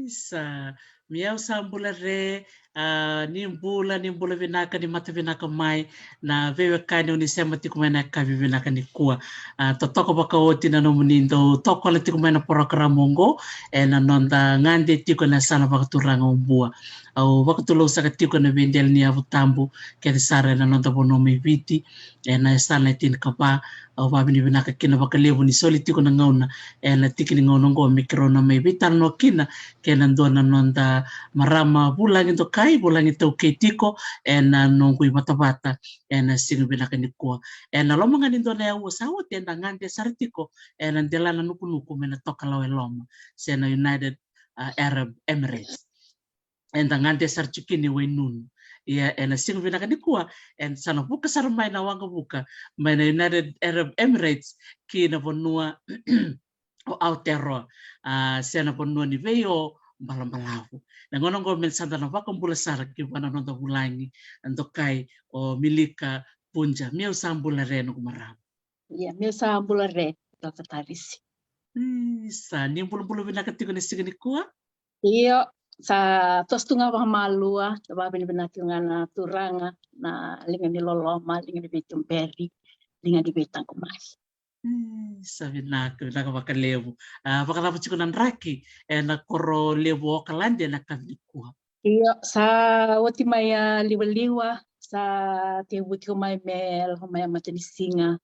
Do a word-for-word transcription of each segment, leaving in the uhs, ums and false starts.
Isa, Miau sa bula re, a, ni bula, ni bula vinaka, ni mata vinaka mai na veiwekani o ni sema tiko mai na yakavi vinaka nikua. A, totoka vakaoti na nomuni dau tokola tiko mai na porokaramu oqo, ena noda gade tiko ena yasana vakaturaga o Bua. Au vakatulou saka tiko na veidela ni yavu tabu kece sara ena noda vanua mai Viti, ena yasana e tinikava. Au vakavinavinaka kina vakalevu ni soli tiko na gauna ena tiki ni gauna oqo me keirau na mai veitalanoa kina kei na dua na noda marama vulagi dokai, vulagi taukei tiko ena noqu ivatavata ena siga vinaka nikua. Ena loma ga ni dua na aua sa oti eda gade sara tiko ena delana nukunuku mai na Tokalau e Loma, se na United, a, Arab Emirates. Eda gade sara tiko kina i Wainunu. Ia ena siga vinaka nikua, eda sa na vuka sara mai na waqavuka mai na United Arab Emirates ki na vanua o Aotearoa, a, se na vanua ni veio balabalavu. Na gauna oqo me sa da na vakabula sara ki vua na noda vulagi dokai o Milika Punja. Miau sa bula re noqu marama. Ia, Miau sa bula re, Dr Tarisi. Isa, ni bulabula vinaka tiko na siga nikua? Io, sa toso tu ga vakamalua, sa vakavinavinaka tiko ga na Turaga, na liga ni loloma, liga ni veituberi, liga ni veitaqomaki. Isa, vinaka, vinaka vakalevu. A, vakacava tiko na draki ena koro levu o Okaladi ena yakavi nikua? Io, sa oti mai a liwaliwa, sa tevu tiko mai me lako mai a matanisiga,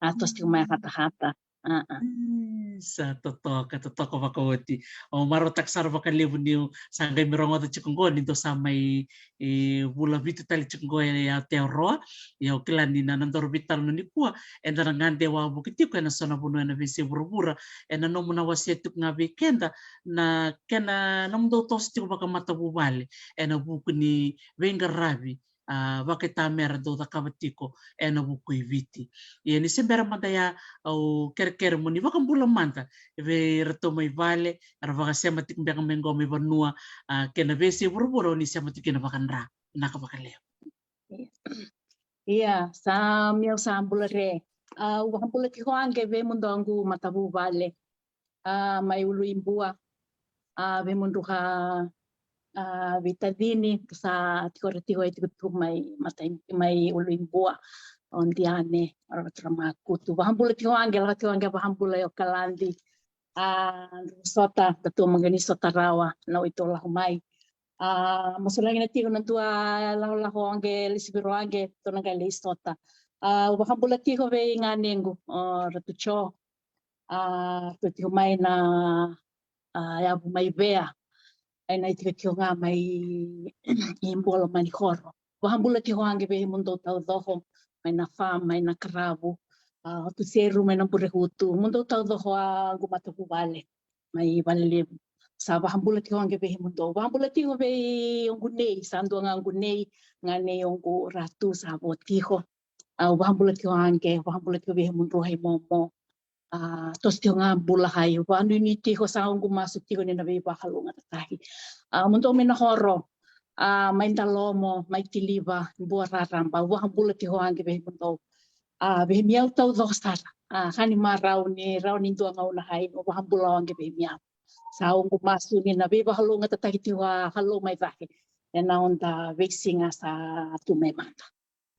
a toso tiko mai a hatahata. A, a. Mm, sa totoka, totoka vakaoti. Au marautaka sara vakalevu niu sa qai mai rogoca tiko qo ni dou sa mai, e, vula vitu tale tiko qo e Aotearoa. Ia au kila ni na, na nodaru veitalanoa nikua eda na gade wavoki tiko ena so na vanua ena veiyasai vuravura, ena nomuni wasea tiko ga vei keda na kena nomudou toso tiko vakamatavuvale ena vuku ni veiqaravi, a, vakaitamera dou cakava tiko ena vuku i Viti. Ia ni se bera mada ya, au kerekere mo ni vakabula mada vei iratou mai vale era vakasema tiko beka mai qo mai vanua, a, kei na veiyasai vuravura o ni sema tiko kina vakadra. Vinaka vakalevu. Ia, sa, meu sa bula re. A, au vakabula tiko age vei mudou qu matavuvale, a, mai Uluibua. A, vei mudru ka, a, veitacini sa tiko ra tiko e tiko tu mai matai, mai Uluibua. O Diane, o Ramakutu. Vakabula tiko age, lako tiko age vakabula i Okaladi. A, sota, tatou maqani sota rawa na waitou lako mai. A, masulagi na tiko na dua lakolako age, lesi viro age, tou na qai lei sota. A, au vakabula tiko vei ganequ, o Ratu Jo. A, tou tiko mai na, a, yavu mai Vea. Ai na itikotiko ga mai i Bua Lomanikoro. Vakabula tiko age vei mudou taucoko, mai na farm, mai na Karavu, a, Tuseru, mai na Burehutu, mudou taucoko a qu matavuvale mai Valelevu. Sa vakabula tiko age vei mudou. Vakabula tiko vei oqu nei, sa dua ga oqu nei, ga nei oqu Ratu sa vo tiko. Au vakabula tiko age, vakabula tiko vei mudru hai momo. A, toso tiko ga bula hai, vakanuinui tiko, sa oqu masu tiko ni na veivakalougatataki. A, mudou mai na horo, a, mai Dalomo, mai Tiliva, Bua Raraba, au vakabula tiko age vei mudou. A, vei miau taucoko sara. A, ka ni marau ni, rau ni dua gauna hai, au vakabula age vei miau. Sa oqu masu ni na veivakalougatataki tiko a Kalou mai cake ena noda veisiga sa tu mai mada.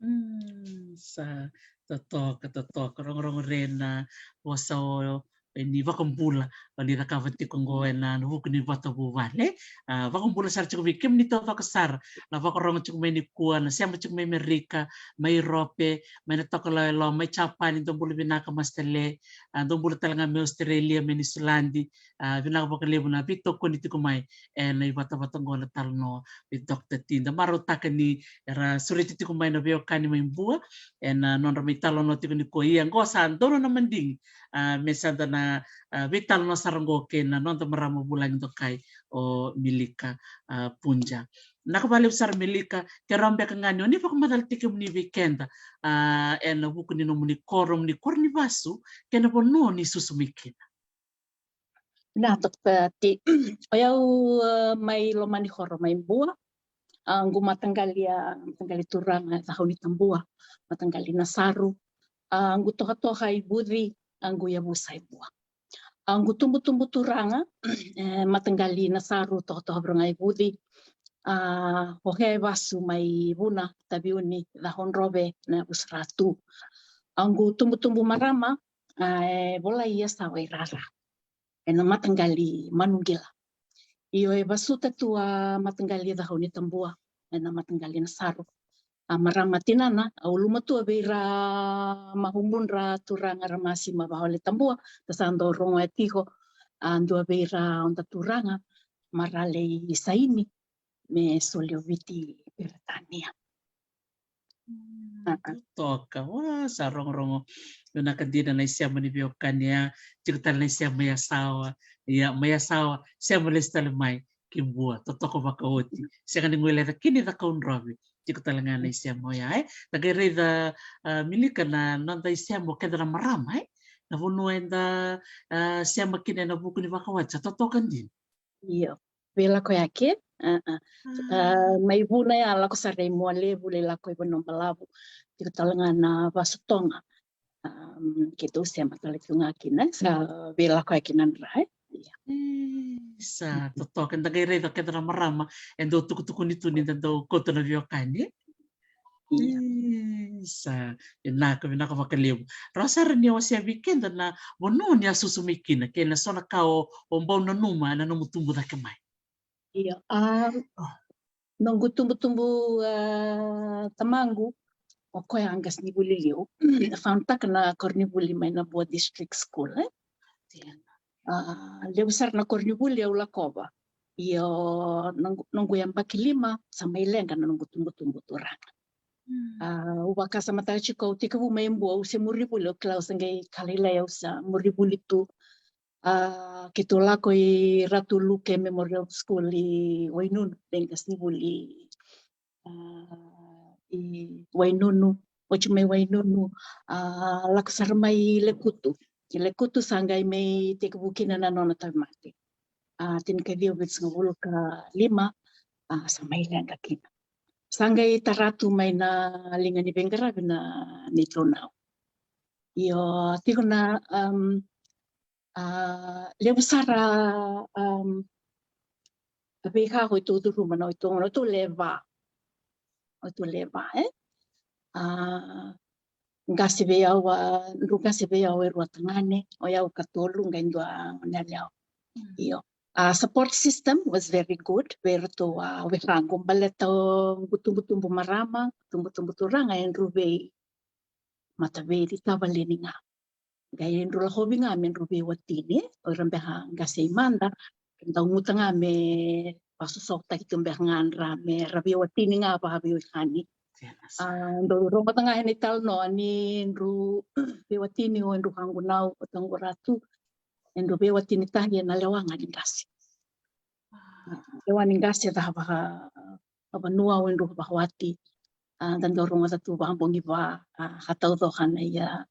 Mm, sa totoka, totoka. Rogorogo re na vosa o, e, ni vakabula o ni cakava tiko qo ena vuku ni matavuvale. A, vakabula sara tiko vei kemuni taucoko sara na vakarogo tiko mai nikua, na sema tiko mai Merika, mai Iurope, mai na toka lawelawa, mai Japani, dou bula vinaka Master Le. A, dou bula tale ga mai Australia, mai Niusiladi. A, vinaka vakalevu na veitokoni tiko mai ena ivatavata qo na talanoa vei Doctor T. Da marautaka ni era sureti tiko mai na veiwekani mai Bua ena nodra mai talanoa tiko nikua. Ia qo sa donu na madigi, a, me sa da na, a, veitalanoa sara qo kei na noda marama vulagi dokai o Milika, a, Puja. Vinaka vakalevu sara Milika, kerea beka ga ni o ni vakamacalataki kemuni vei keda, a, ena vuku ni nomuni koro, nomuni koro ni vasu kei na vanua o ni susu mai kina. Na, Doctor T. O yau, e, mai Lomanikoro mai Bua. A, qu mataqali, a, mataqali turaga e Cakaunitabua, mataqali Nasaru. A, qu tokatoka i Vuci, a, qu yavusa i Bua. A, qu tubutubu turaga e mataqali Nasaru, tokatoka vakaoqo i Vuci. A, o kea e vasu mai Vuna, Taveuni, Cakaudrove, Navusaratu. A, qu tubutubu marama, a, e volai i Yasawa i Rara, ena mataqali Manuqila. Io, e vasuta tu a mataqali Cakaunitabua ena mataqali Nasaru. A marama tinana, a ulumatua vei ira mahumudra turaga ra Masima Vakaoletabua, da sa dau rogoya tiko, a dua vei ira oda turaga, Marale i Saini, me soli o Viti i Peritania. Mm, a, a. Toka, wa, sa rogorogo. Vinaka dina na isema ni veiwekani ya, tiko tale na isema i Yasawa, ia, mai Yasawa, sema lesu tale mai ki Bua, totoka vakaoti. Sega ni guileca kina i Cakaudrove, tiko tale ga na isema oya, e. Da qai raica, a, Milika, na noda isema o keda na marama, e. Na vanua eda, a, sema kina ena vuku ni vakawati, sa totoka dina. Io, veilakoyaki, a, a. A, mai Vuna ya, lako sara i Mualevu, lai lako i Vanuabalavu, tiko tale ga na Vasu Toga. A, keitou sema tale tiko ga kina, sa veilakoyaki na dra, e? Ia. E, sa totoka, da qai raica keda na marama e dau tukutukuni tu ni da dau kauta na veiwekani. Ia. E, sa vinaka, vinaka vakalevu. Rawa sara ni o wasea vei keda na vanua ni a susu mai kina, kei na so na ka o, o bau nanuma ena nomu tubu cake mai. Io, a, noqu tubutubu, a, tamaqu, o koya a qasenivuli liu. Found-taka na koronivuli mai na Bua District School, e? A, levu sara na koronivuli au lakova. Io, noqu, noqu yabaki lima, sa mai leqa na noqu tubutubu turaga. A, au vakasamataka tiko au tekivu mai Bua, au se murivuli, au kila au sa qai ka lailai au sa murivuli tu. A, keitou lako i Ratu Luke Memorial School i Wainunu, qai qasenivuli, a, i Wainunu, oti mai Wainunu, a, lako sara mai i Lekutu. I Lekutu sa qai mai tekivu kina na nona tauvimate. A, tinikaciwa vitusagavulu ka lima, a, sa mai leqa kina. Sa qai tara tu mai na liga ni veiqaravi na neitou nau. Io, tiko na, um, a, levu sara, um, a veika ko itou curuma na itou, na itou lewe va. O itou lewe va, e? A, qase vei au, a, dru qase vei au e rua tagane, o yau ka tolu, qai dua gone yalewa. Io. A, support system was very good vei iratou, a, weqaqu, baleta o qu tubutubu marama, tubutubu turaga, e dru vei mataveiritava leni ga. Qai dru lakovi ga me dru veiwatini, o ira beka qase i mada, dau guta ga me vasosovataki tu beka ga dra me ra veiwatini ga vakaveiwekani. A, dau rogoca ga ena italanoa ni dru veiwatini o dru kaqu nau, o taqu ratu, e dru veiwatini tahi ena lewa ga ni qase. A, lewa ni qase cava ka, ka vanua o dru vakawati. A, da dau rogoca tu vakabogi va, a, ka taucoka na ia.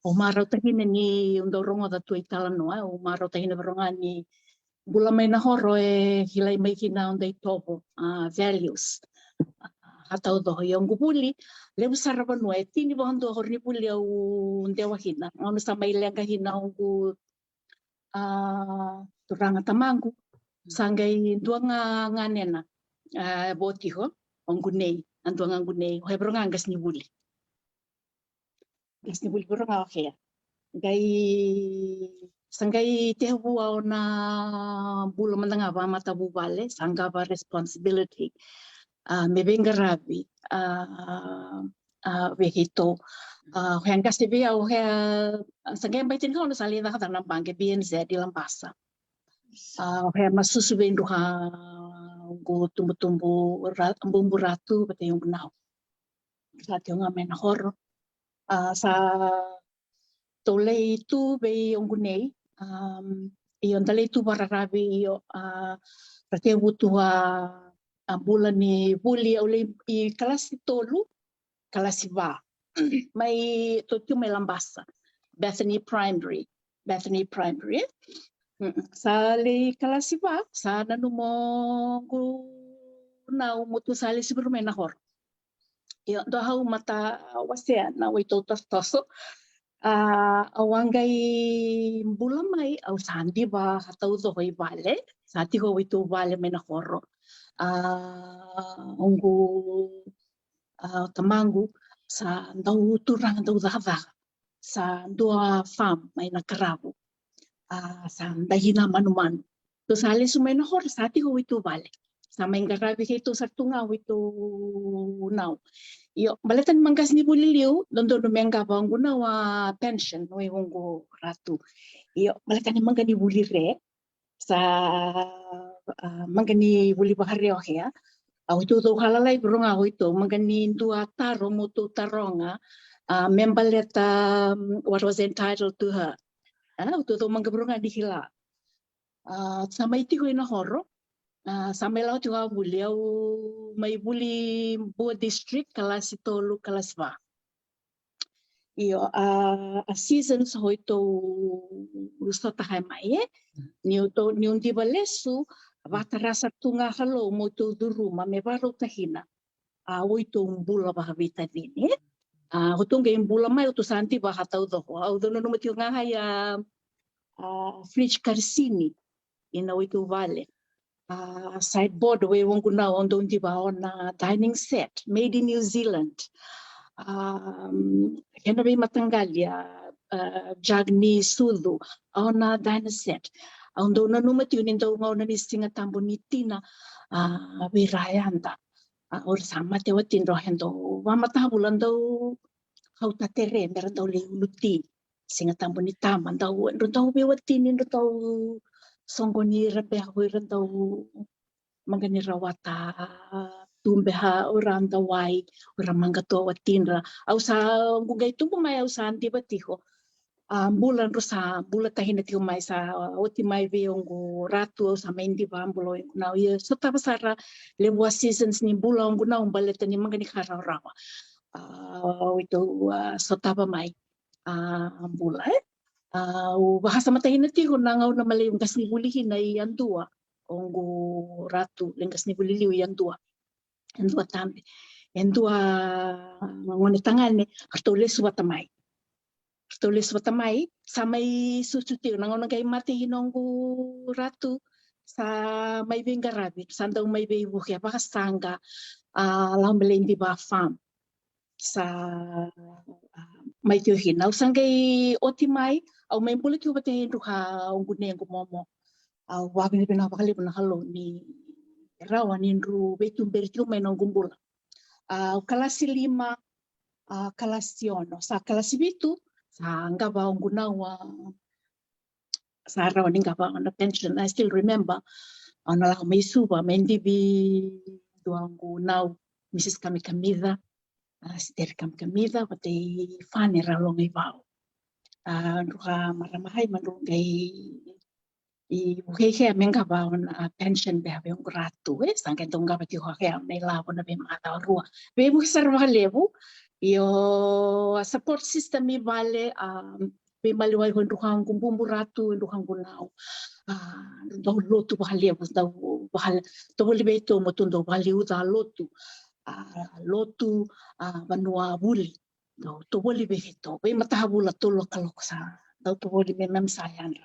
Au marautaka kina ni au dau rogoca tu italanoa, au marautaka kina vei rau ga ni bula mai na horo e kilai mai kina o dai tovo, a, values. A, ka taucoka. Ia o qu vuli, levu sara vanua, e tini vakadua koronivuli au dewa kina. Au na sa mai leqa kina o qu, a, turaga tamaqu. Sa qai dua ga ganena, a, vo tiko, o qu nei, a dua ga qu nei, o ya vei rau ga qasenivuli. Qasenivuli vei rau ga, okay. Qai, sa qai tekivu o na bula mada ga vakamatavuvale, sa qava responsibility. A, me veiqaravi, a, a, vei keitou. A, o ya qase vei au, o ya, sa qai yabaki tinikaono sa lai cakacaka na baqe B N Z i Labasa. A, o ya masusu vei dru ka qu tubutubu ra-, bubu ratu, vata i qu nau. Sa tiko ga mai na horo. A, sa tou lai tu vei o qu nei, um, io, da lai tu vakararavi, io, a, ra tekivu tu a, a bula ni vuli, au lai i kalasi tolu, kalasi va. Mai, tou tu mai Labasa, Bethany Primary, Bethany Primary, e? Mm, sa lai kalasi va, sa nanuma o qu nau mo tou sa lai siviri mai na horo. Io, dua au mata wasea na waitou tosotoso. A, au a qai bula mai, au sa diva ka taucoko i vale, sa tiko waitou vale mai na horo. A, o qu, a, tamaqu, sa dau turaga dau cakacaka. Sa dua farm mai na Karavu. A, sa dai na manumanu. Tou sa lesu mai na horo, sa tiko waitou vale. Sa mai qaravi keitou sara tu ga waitou nau. Io, baleta ni ma qasenivuli liu, dodonu me qava o qu nau a pension, wei o qu ratu. Io, baleta ni ma qasenivuli re, sa, a, ma qasenivuli vakare o ya. A, waitou tou ka lalai vei rau ga waitou, ma qase ni dua taro mo tou taroga, a, me baleta, um, what was entitled to her. A, waitou tou ma qase vei rau ga ni kila. A, sa mai tiko i na horo, a, sa mai lako tiko a vuli, au mai vuli Bua District, kalasi tolu, kalasi va. Io, a, a seasons o itou sota kai mai, e? Niu tou, niu diva lesu, vakatara sara tu ga Kalou mo tou curuma, me varautaki na. A, o itou bula vakaveitacini, e? A, o tou qai bula mai, o tou sa diva ka taucoko. Au dau nanuma tiko ga ya, a, fridge karisini, i na waitou vale. A, sideboard, wei o qu nau au dau diva o na dining set, made in New Zealand. A, kena veimataqali, a, a, jug ni sucu, o na dining set. Au dau nanuma tiko ni dau gauna ni Siga Tabu ni tina, a, vei ira yada. A, o ira sa mate watidra, e dau vamatavula dau kauta tere me ra dau lai uluti. Siga Tabu ni tama, dau, dau veiwatini, dau soqoni ira, beka o ira dau maqani rawata tu, beka o ira dau wai, o ira maqatua watidra. Au sa, qu qai tubu mai, au sa diva tiko. A, bula, drau sa bula tahina tiko mai, sa oti mai vei oqu ratu, au sa mai diva bula o iqu nau. Ia sotava sara levu a seasons ni bula oqu nau baleta ni maqani ka rawarawa. A, o itou, a, sotava mai a bula, e. A, au vakasamataka tiko na gauna me lai qasenivuli kina i Yadua oqu ratu, lai qasenivuli liu i Yadua. Yadua Tabe. Yadua gone tagane, ratou lesu vata mai. Ratou lesu vata mai, sa mai sucu tiko na gauna qai mate kina oqu ratu, sa mai veiqaravi, sa dau mai veivuke vakasaqa, a, lako me lai diva farm. Sa, a, mai tiko kina. Au sa qai oti mai, au mai bula tiko vata kei druka oqu nei, oqu momo. Au vakavinavinaka vakalevu na Kalou ni rawa ni drau veituberi tiko mai na noqu bula. A, au kalasi lima, a, kalasi ono, sa kalasi vitu, sa qava oqu nau, a, sa rawa ni qava na pension. I still remember, au na lako mai Suva, mai divi dua oqu nau, Mrs Kamikamica, a, Sister Kamikamica, vata kei Fane Ralogaivau. A, druka marama, hai, ma drau qai i vukei kea me qava na pension vei oqu ratu, e, sa qai dau qava tiko kea na ilavo na veimacawa rua. Veivuke sara vakalevu, io, a support system i vale, a, veimaliwai ko druka oqu bubu ratu, druka oqu nau. A, dau lotu vakalevu, dau vakale, tou voli vei tou mo tou dau vakaliuca lotu. A, lotu, a, vanua vuli. Dau tou voli vei keitou, veimataka vula tou lokaloko sa, dau tou voli me mem sa yadra.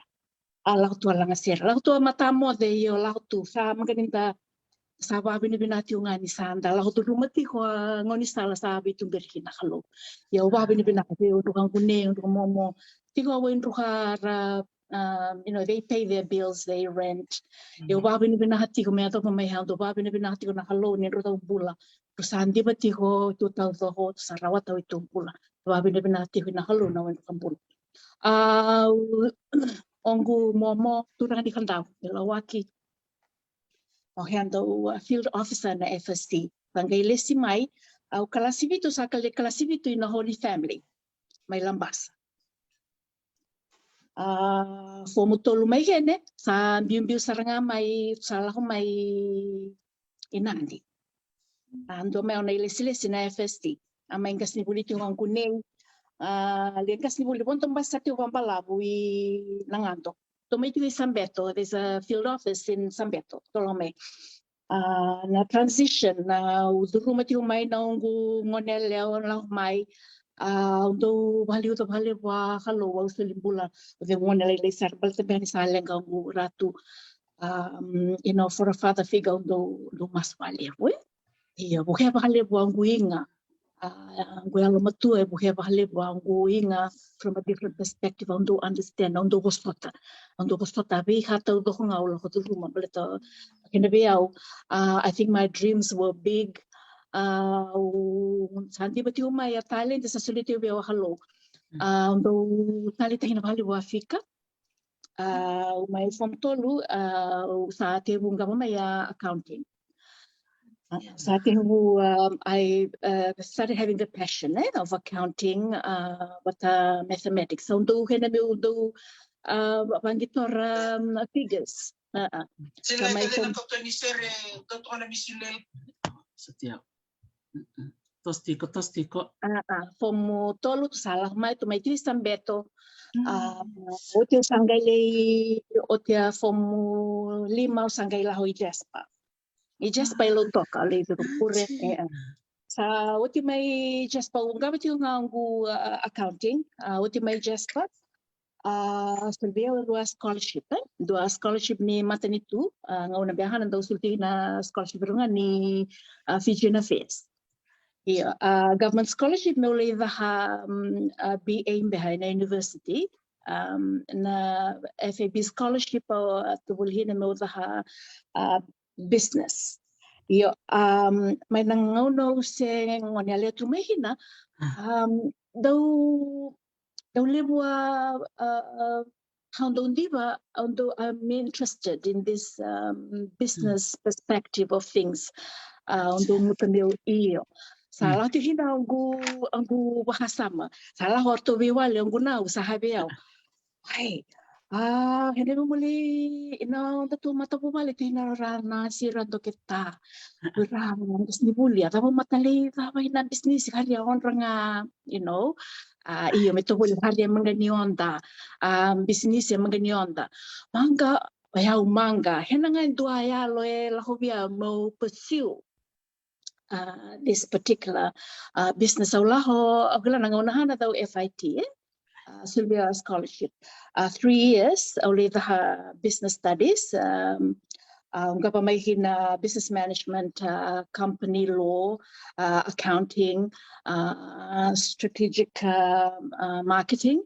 A, lako tu a lagasere, lako tu a matamoce, io, lako tu, sa maqani da, sa vakavinavinaka tiko ga ni sa da lako curuma tiko a gaunisala sa veituberi kina na Kalou. Io, au vakavinavinaka vei oqu druka oqu nei, oqu druka momo. Tiko au, oqu druka ra, um, you know, they pay their bills, they rent. Io, au vakavinavinaka tiko me yacova mai, au dau vakavinavinaka tiko na Kalou ni drau dau bula. Drau sa diva tiko tu taucoko, sa rawata tu bula. Vakavinavinaka tiko na Kalou na wai ka bula. A, oqu momo, turaga ni Kadavu, e Lawaki. O kea dau, a, field officer na F S C. Sa qai lesi mai, au kalasi vitu, sa kale kalasi vitu ina Holy Family, mai Labasa. A, fomu tolu mai kene, sa biubiu sara ga mai, sa lako mai i Nadi. A, dua mai au na ilesilesi na F S C. A, mai qasenivuli tiko oqu nei. A, lai qasenivuli vodo basi sa tiko vakabalavu i Nagado. Tou mai tiko i Sabeto, there's a field office in Sabeto. Tou lako mai. A, na transition, na au curuma tiko mai na oqu gone yalewa, lako mai. A, au dau vakaliuca vakalevu a Kalou, au soli bula, o cei gone lailai sara, baleta beka ni sa leqa oqu ratu. Um, you know, for a father figure, au dau, dau masu vakalevu, e. Ia, vukea vakalevu a oqu iga. A, oqu yalomatua e vukea vakalevu a oqu iga from a different perspective, au dau understand, au dau vosota. Au dau vosota veika taucoko ga au lako curuma, baleta kena vei au, a, I think my dreams were big. A, au sa diva tiko mai, a talent sa solia tiko vei au a Kalou. A, au dau taleitaka vakalevu a fika. A, au mai form tolu, a, au sa tekivu qava mai a accounting. A, sa tekivu, um, I, uh, started having the passion, e, of accounting, a, vata mathematics. Au dau kena meu dau, a, vaqitora, um, figures. A, a. Sa mai form Tosi tiko, tosi tiko. A, a, fomu tolu, tou sa lako mai, tou mai tiko i Sabeto. A, oti au sa qai lai, oti a fomu lima au sa qai lako i Jasper. I Jasper i Lautoka, au lai curuma, e, a. Sa oti mai Jasper, au qava tiko ga oqu, a, accounting, a, oti mai Jasper. A, soli vei au e rua scholarship, e? Dua scholarship ni matanitu, a, gauna beka na dau soli tiko na scholarship vei ira ga ni, a, Fijian Affairs. Ia, a, government scholarship meu lai caka, um, a, B A beka ena university, um, na F A B scholarship, a, tou voli kina meu caka, a, business. Io, um, mai na gauna au se gone yalewa tu mai kina, um, dau, dau levu a, a, a, au dau diva, au dau, I'm interested in this, um, business perspective of things. A, au dau guta meu, io. Sa lako tiko kina au qu, au qu vakasama. Sa lako o ratou veiwali, au qu nau, sa ha vei au. Ai, a, kena ibalebale, ina noda tu matavuvale tu ina ra nasi, ra doketa. Ra, ra bisinisi vuli, a cava, matai cava ina bisinisi, ka ria odra ga, you know. A, io, me tovolea, ka ria maqani oda. A, bisinisi e maqani oda. Maqa, o yau maqa, kena ga e dua yalo e lako vei au meu pursue, uh, this particular, uh, business. Au lako, au kila na gauna kina dau F I T, eh? Uh, Sylvia Scholarship. Uh, three years, au lai caka business studies. Um, uh, au qava mai kina business management, uh, company law, uh, accounting, uh, strategic, uh, uh, marketing.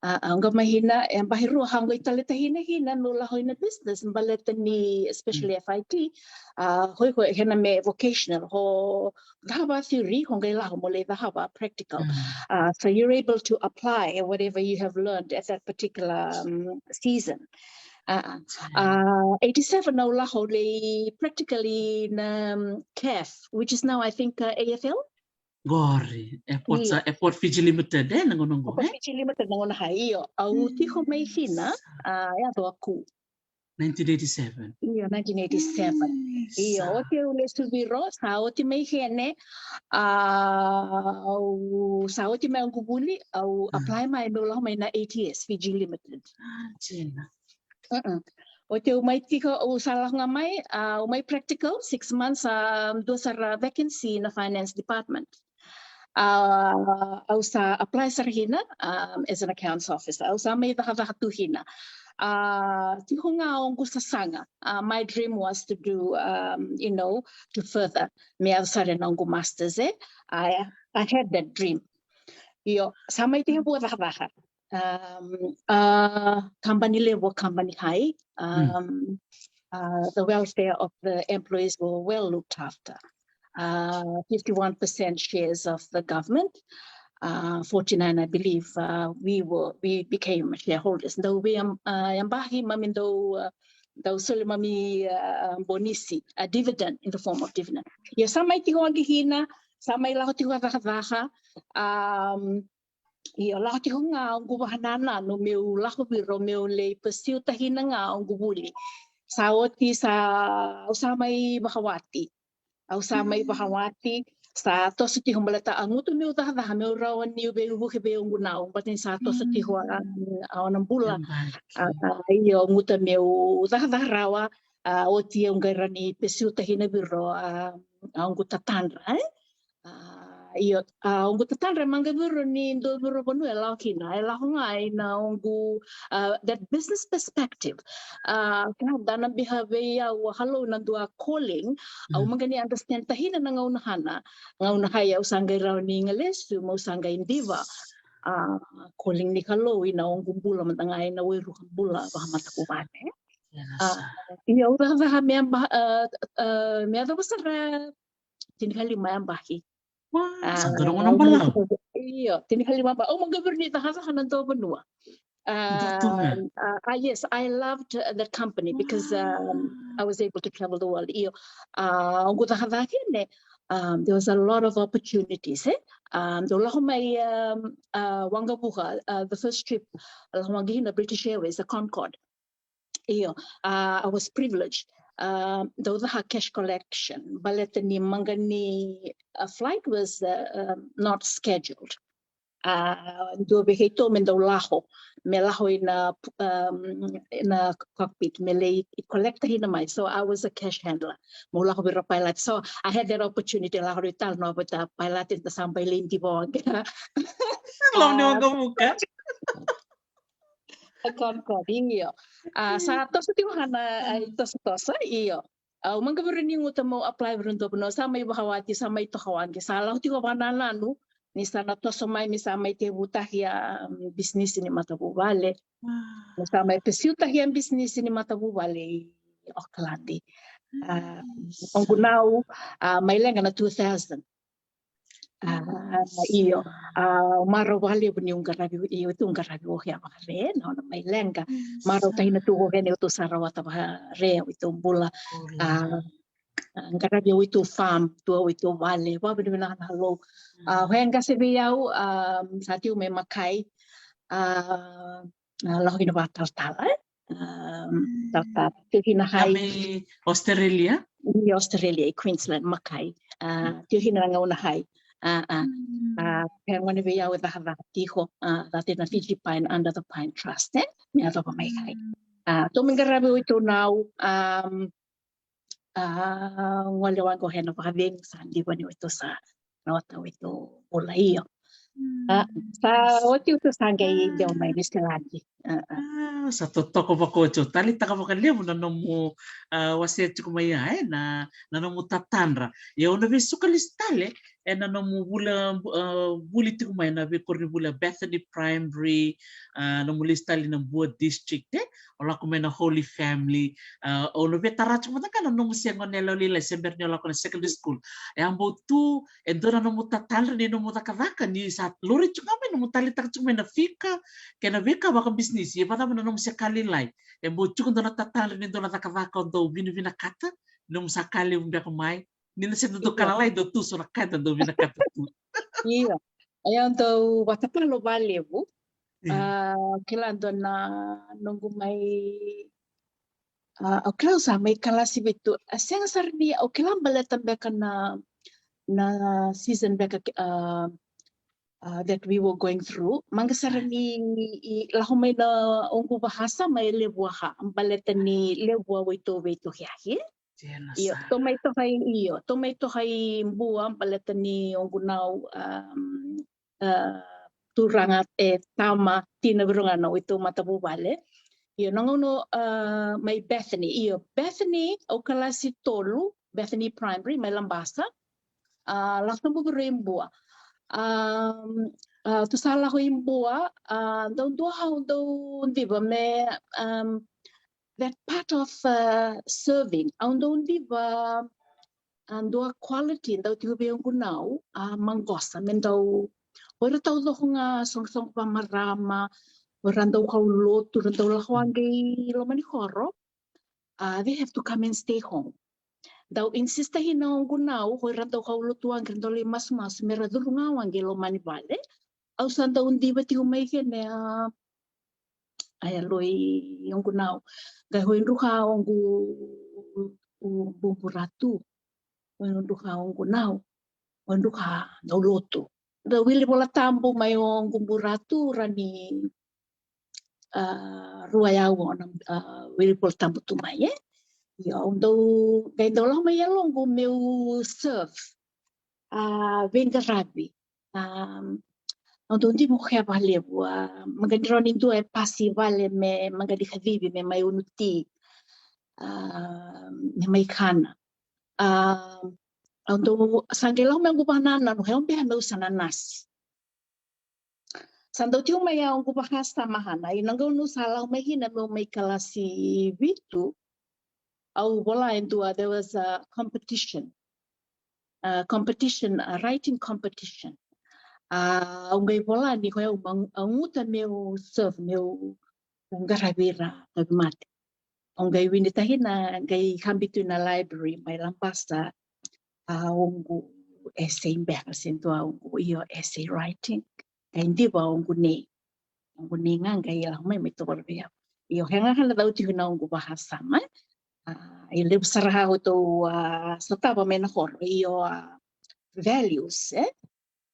A, au qava mai kina, e yabaki rua au qai taleitaka kina, kina meu lako ina business, baleta ni, especially F I T, a, oi, oi, kena me vocational, o cakava theory, o qai lako mo lai cakava practical. A, so you're able to apply whatever you have learned at that particular, um, season. A, a, eighty-seven au lako lai practically na, um, CAF, which is now, I think, uh, A F L. Qori, Airport, io, sa, Airport Fiji Limited, eh, na gauna qo, Airport, eh? Fiji Limited na gauna kina, io. Au tiko mai kina, a, e yaco aku. Nineteen eighty-seven. Io, nineteen eighty-seven. Io, sa oti au lesu vei ro, sa oti mai kina, a, au, sa oti mai noqu vuli, au apply mai meu lako mai na A T S, Fiji Limited. A, dina. Oti au mai tiko, au sa lako ga mai, a, au mai practical, six months, a, dua sara vacancy na finance department. A, au sa apply sara kina, um, as an accounts officer. Au sa mai cakacaka tu kina. A, tiko ga noqu sasaga. A, my dream was to do, um, you know, to further me yaco sara na noqu masters, eh? I, I had that dream. Io, sa mai tekivu a cakacaka. Um, a, company level, company high. Um, a, the welfare of the employees were well looked after. A, fifty-one percent shares of the government. A, forty-nine, I believe, a, we were, we became shareholders. Dau vei, a, yabaki keimami dau, a, dau soli keimami, a, bonisi, a dividend, in the form of dividend. Io, sa mai tiko agi kina, sa mai lako tiko a cakacaka. Um, Io, lako tiko ga noqu vakanananu meu lako vei ro meu lai pursue-taka kina ga noqu vuli. Sa oti, sa, au sa mai vakawati. Au sa mai vakawati, sa toso tiko baleta a gutu meu cakacaka meu rawa niu veivuke vei noqu nau, baleta ni sa toso tiko a, a nona bula. A, a, io, guta meu cakacaka rawa, a, oti au qai rawa ni pursue-taka kina vei ro, a, a noqu tatadra, eh? A, io, a, noqu tatadra e maqa vei ro ni dua vei ro vanua e lako kina, e lako ga ina noqu, a, that business perspective. A, ka da na biha vei au a Kalou na dua calling, au maqa ni understand-taka kina na gauna kina, gauna kina au sa qai rawa ni galesu, meu sa qai diva. A, calling ni Kalou ina noqu bula mada ga ina wairuka bula vakamatavuvale. A, io, au cakacaka me yaba, a, a, me yacova sara tinikalima yabaki. Wow, a, sa dua na gauna balavu. Io, tinikalima yabaki. Au maqa vei ira ni cakacaka na dua vanua. A, a, a, yes, I loved, uh, the company because, um, I was able to travel the world. Io, a, noqu cakacaka kina, um, there was a lot of opportunities, eh? Um, dau lako mai, um, a, waqavuka, uh, the first trip, lako mai kina British Airways, the Concorde. Io, uh, I was privileged. Uh, dau caka cash collection, baleta ni maqa ni, uh, flight was, uh, um, not scheduled. Uh, dua vei keitou me dau lako, me lako ina, um, ina cockpit, me lai collect-taka kina mai. So I was a cash handler. Meu lako vei ira pilot. So I had that opportunity, lako vei ira tale na vata pilot, eda sa mai lai diva. Lako ni waqavuka. A Concorde, io. A, sa toso tiko ga na, a, itosotoso, io. Au maqa vei ira ni guta meu apply vei ira dua vanua, sa mai vakawati, sa mai toka waqe, sa lako tiko vakanananu ni sa na toso mai, me sa mai tekivutaki a, um, bisinisi ni matavuvale. Me sa mai pursue-taki a bisinisi ni matavuvale i Okaladi. A, oqu nau, a, mai leqa na two thousand. A, io. A, marau vakalevu niu qaravi, io, tu qaravi o hea vakare, na ona mai leqa. Marau tahina tu o hea niu tu sa rawata vakare o tu bula. A, a, qaravi o tu farm, tu o tu vale, vakavinavinaka na Kalou. A, o hea qase vei au, a, sa tiu me makai. A, a, lako kina vakatalatala, e? A, talatala, tiu kina hai. Mai Australia? I Australia, i Queensland, makai. A, tiu kina na gauna hai. A, a. A, e gone vei au e cakacaka tiko, a, caka na Fiji Pine Under the Pine Trust, e? Me yacova mai kai. A, tou me qaravi o tu nau, a, a, gole waqo hena vakaveng sa diva ni o tu sa rawata o tu bula io. A, sa oti o tu sa qai deo mai Niusiladi. A, a. A, sa totoka vakaoti, au taleitaka vakalevu na nomu, a, wasea tiko mai ya, e, na, na nomu tatadra. Ia au na veisuka lesu tale, e, na nomu vuli, a, vuli tiko mai na veikoronivuli a Bethany Primary, a, nomu lesu tale na Bua District, e, o lako mai na Holy Family, a, au na veitara tiko mada ga na nomu se gone yalewa lailai se bera ni o lako na secondary school. E a bau tu, e dua na nomu tatadra ni nomu cakacaka, ni sa lori tiko ga mai nomu taleitaka tiko mai na fika, kei na veika vakabisinisi, e vakacava na nomu se ka lailai. E bau tiko dua na tatadra ni dua na cakacaka o dau vinavinakata, nomu sa ka levu beka mai. Ni na se dau ka lalai dau tu so na ka dau vinakata tu. Ia. Ia dau vakatalo vakalevu. Ia. A, kila dua na noqu mai, a, au kila au sa mai kalasi vitu. A, sega sara ni, au kila baleta beka na, na season beka, a, a, that we were going through. Maqa sara ni, i, lako mai na oqu vahasa mai levu aha, baleta ni levu a waitou veitokiaki. Io, tou mai toka i, io, tou mai toka i Bua, baleta ni oqu nau, um, a, turaga e tama, tina vei rau ga na waitou matavuvale. Io, na gauna, a, mai Bethany, io, Bethany, au kalasi tolu, Bethany Primary, mai Labasa. A, lako sobu vei rau i Bua. A, a, tu sa lako i Bua, a, dau dua au dau diva me, um, that part of, uh, serving, au dau diva, a, dua quality dau tiko vei oqu nau, a, maqosa, me dau, o ira taucoko ga soqosoqo vamarama, o ira dau kau lotu, ra dau lako waqe i loma ni koro, a, they have to come and stay home. Dau insist kina oqu nau, o ira dau kau lotu waqe, ra dau lai masumasu, me ra curu ga waqe i loma ni vale. Au sa dau diva tiko mai kina, a, a yalo i oqu nau. Qai hoi druka oqu, u, bu, buratu. Hoi druka oqu nau. Hoi druka dau lotu. Dau wili Vola Tabu mai oqu buratu ra ni, a, rua yau o na, a, wili Vola Tabu tu mai, e? Io, au dau, qai dau lako mai yaloqu meu serve. A, veiqaravi. A, au dau diva o kea vakalevu, a, maqa ni rawa ni dua e pasi vale me maqa ni kacivi me mai unu ti, a, me mai kana. A, au dau sa qai lako mai oqu vakanananu, e au bea meu sa na nasi. Sa dau tiko mai ya oqu vakasama hana, i na gauna au sa lako mai kina meu mai kalasi vitu, au vola e dua, there was a competition. A competition, a writing competition. A, au qai vola ni koya au ma-, au guta meu serve, meu qaravi ira tauvimate. Au qai winitaki na, qai kabi tu na library mai Labasa, a, oqu essay beka se dua oqu, io, essay writing. Qai diva oqu nei. Oqu nei ga qai lako mai me tovolea vei au. Io, hea ga na cau tiko na oqu vakasama, e? A, e levu sara ga o tou, a, sotava mai na koro, io, a, values, e?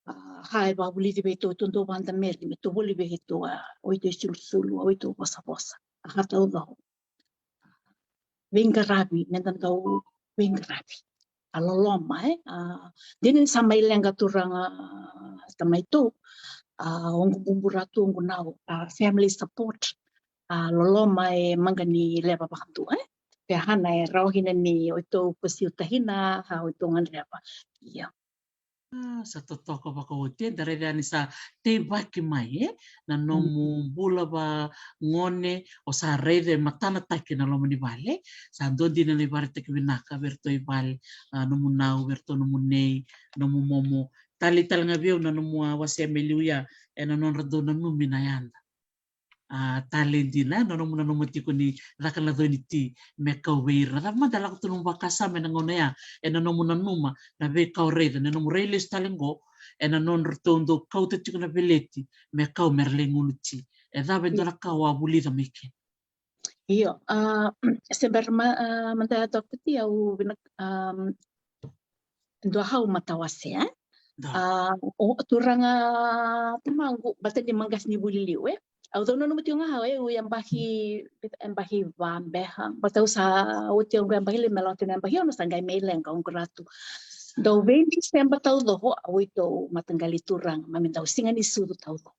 A, ka e vakavulici vei tou, tou dau vada meri, me tou voli vei tou, a, o tou isulusulu, o tou vosavosa. A, ka taucoko. Veiqaravi, me da dau veiqaravi. A loloma, e? A, dina ni sa mai leqa turaga tamai tou. A, oqu buburatu, oqu nau, a, family support. A, loloma e maqa ni leva vakadua, e? Pe hana e rawa kina ni o tou pasiutaki na, a, o tou gadreva. Ia. Sa totoka vakaoti, e, da raica yani sa teivaki mai, e, na nomu bula vagone, o sa raica e matanataki na loma ni vale. Sa dua dina na ivakaraitaki vinaka vei iratou i vale, a, nomu nau, vei iratou nomu nei, nomu momo. Talei tale ga vei au na nomu a wasea me liu ya, e na nodra dau nanumi na yada. A, talei dina, e, na nomu nanuma tiko ni caka na coni ti me kau vei ira. Na cava mada e lako tu nomu vakasama e na gauna ya, e na nomu nanuma na veika o raica, na nomu rai lesu tale qo, e na nodratou dau kauta tiko na veleti me kau me ra lai gunu ti. E cava e dua na ka o a vulica mai kina? Io, a, se bera ma, a, mada ya toka ti au vina, a, dua hau matawase, e? A, o turaga tamaqu, bata ni maqasi ni vuli liu, e? Au dau nanuma tiko ga hau, e, au yabaki, yabaki va beka, bata au sa oti au qai yabaki lima, me lako tiko na yabaki ono sa qai mai leqa au quratu. Dau vei Diseba taucoko, au itou mataqali turaga, ma me dau siga ni sucu taucoko.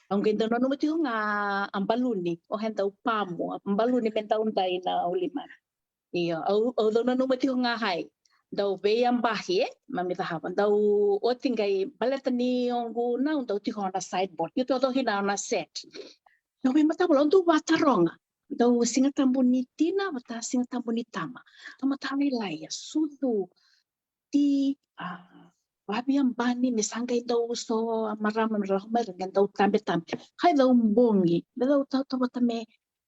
Au qai dau nanuma tiko ga a baluni, o he dau pamu, a baluni me dau dai na ulima. Io, au, au dau nanuma tiko ga hai. Dau veiyabaki, e, ma me cakava. Dau oti qai baleta ni oqu nau dau tiko na sideboard. Io, toco hina na set. Dau veimatavula, au dau vataroga. Dau Siga Tabu ni tina, vata Siga Tabu ni tama. Dau matalailai, a sucu, ti, a, vavia bani me sa qai dau so a marama me ra lako mai ra qai dau tabetabe. Kai dau bogi, me dau tautauvata me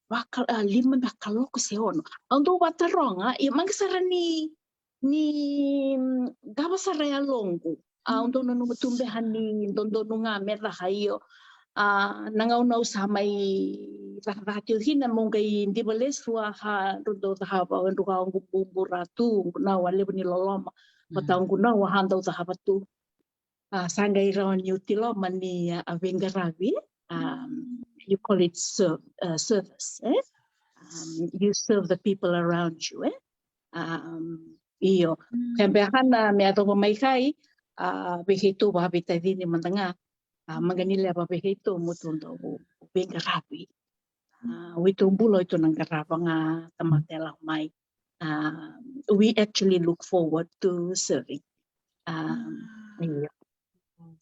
vaka, a, lima me kaloko se ono. Au dau vataroga, ia maqi sara ni, ni, mm, qava sara e yaloqu. Au dau nanuma tu beka ni dodonu ga me caka io. A, na gauna au sa mai cakacaka tiko kina meu qai diva lesu a ka drau dau cakava, e dru ka oqu bubu ra tu, oqu nau a levu ni loloma. Vata oqu nau a ka dau cakava tu. A, sa qai rawa niu tiloma ni, a, a veiqaravi, um, you call it serve, uh, service, e? Um, you serve the people around you, e? Um, io, ke beka na me yacova mai kai, a, vei keitou vakaveitacini mada ga, a, maqani lewa vei keitou mo tou dau veiqaravi. A, o itou bula o itou na qarava ga tamata e lako mai. A, we actually look forward to serving. A, io.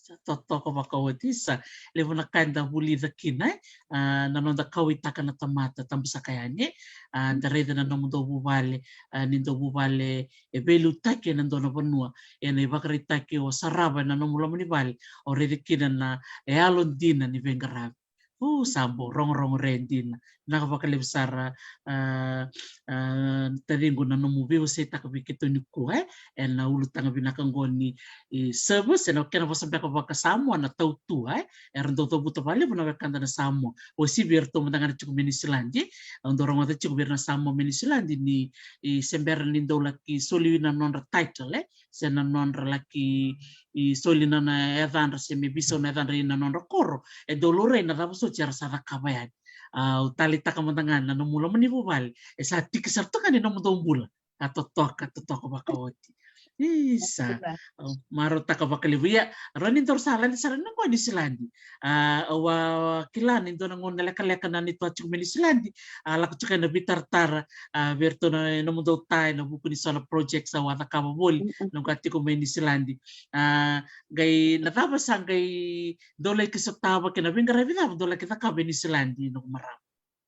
Sa totoka vakaoti, sa levu na ka eda vulica kina, e? A, na noda kauwaitaka na tamata, tabu saka yani, e? A, da raica na nomudou vuvale, a, ni dou vuvale e veiliutaki ena dua na vanua, ena ivakaraitaki o sarava ena nomu loma ni vale, o raica kina na yalodina ni veiqaravi. O, sa bau rogorogo re dina. Vinaka vakalevu sara, a, a, taciqu na nomu veiwaseitaka vei keitou nikua, e, ena ulutaga vinaka qo ni, e, service, ena kena vosa beka vakasamoa na tautua, e. Era dau cavuta vakalevu na wekada na Samoa. O sivi eratou mada ga na tiko mai Niusiladi, au dau rogoca tiko vei ira na Samoa mai Niusiladi ni, e, se bera ni dau laki soli na nodra title, e, se na nodra laki, e, soli na, na yacadra se me veisau na yacadra ina nodra koro. E dau laurai na cava soti era sa cakava yani. A, au taleitaka mada ga na nomu loma ni vuvale e sa tiki sara tu ga ni nomudou bula. A totoka, totoka vakaoti. Isa, au marautaka vakalevu. Ia, rawa ni daru sa lade sara na qo Niusiladi. A, au a kila ni dua na gauna lekaleka na neitou a tiko mai Niusiladi, a lako tiko ena veitaratara, a, vei iratou na nomudou ta ena vuku ni so na projects au a cakava voli, noqu a tiko mai Niusiladi. A, qai na cava sa qai dou laki sotava kei na veiqaravi cava dou laki cakava e Niusiladi, noqu marama?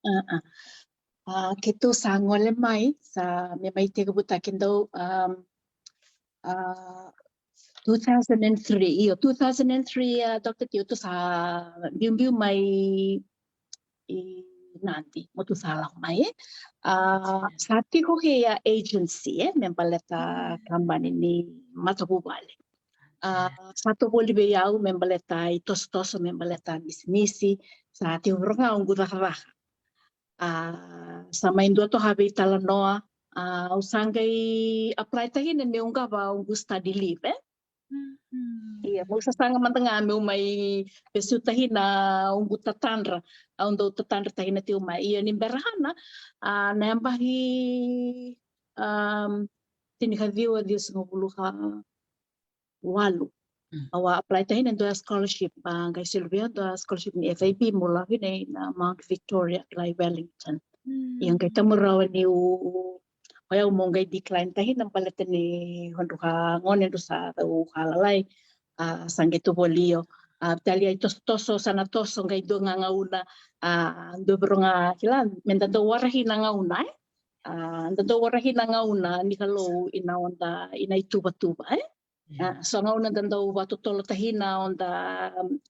A, a. A, keitou sa gole mai, sa me mai tekivutaki dou, um, a, two thousand and three, io, two thousand and three, a, Doctor Tio, tou sa biubiu mai i Nadi, mo tou sa lako mai, e. A, sa tiko kei a agency, e, me baleta kabani ni matavuvale. A, sa tou voli vei au me baleta itosotoso, me baleta misimisi, sa tiko vei au qo cakacaka. A, sa mai dua toka veitalanoa, a, au sa qai apply taki na meu qava au qu study leave, e? Ia, meu sasaga mada ga meu mai vesu taki na au qu tatadra, au dau tatadra taki na tiko mai. Ia ni bera ga na, a, na yabaki, um, tinikaciwa ciwasagavulu ka walu. Au a apply taki na dua scholarship, a, qai soli vei au dua scholarship ni F I B, meu lako kina i na Mount Victoria, lai Wellington. Ia qai tamu rawa niu O yau mo qai decline tahina baleta ni o dru ka gone dru sa cau ka lalai. A, sa qai tu voli io. A, talia i tosotoso, sa na toso qai dua ga gauna. A, dua viro ga kila, me da dau warahi na gauna, e? A, da dau warahi na gauna ni Kalou ina oda, ina ituvatuva, e? A, so gauna da dau vatotolo tahina oda,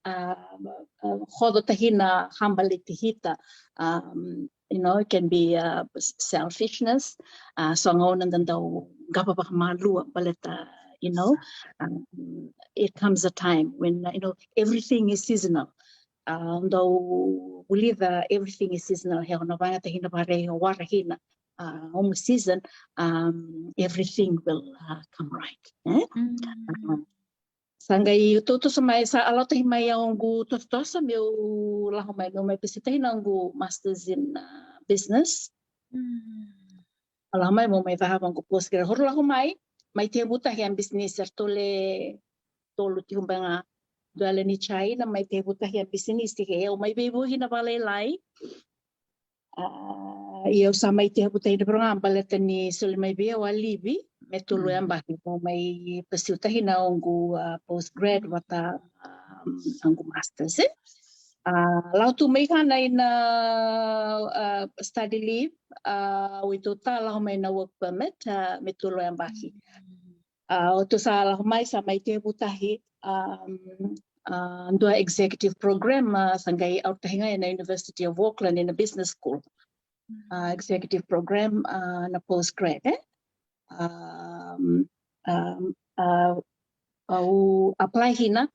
a, a, koco tahina habaleti hita. Um, you know, it can be, uh, selfishness. A, so gauna da dau qava vakamalua baleta, you know, um, it comes a time when, uh, you know, everything is seasonal. A, dau vulica everything is seasonal, he o na vagata hina vare o wara hina, a, omu season, um, everything will, uh, come right. E? A, sa qai totoso mai, sa allow tahi mai au qu totoso meu lako mai, meu mai pursueta hina qu masters in, uh, business. Allow mai meu mai cakava qu postgrad, o rau lako mai, mai tevuta he a business, eratou le tolu tiko beka ga. Dua le ni China, mai tevuta he a business, he au mai veivuke na vakalailai. A, ia au sa mai tevuta hina viro ga baleta ni soli mai vei au a livi me tolu yabaki, mo mai pursueta hina qu, a, postgrad vata, um, qu masters, e. A, lako tu mai hana ina, a, study leave, a, o i tu ta lako mai na work permit, a, me tolu yabaki. A, o tu sa lako mai, sa mai tevuta he, um, a, dua executive program, a, sa qai out tahi ga ena University of Auckland ena business school. A, executive program, a, na postgrad, e? Um, um, a, au apply hina,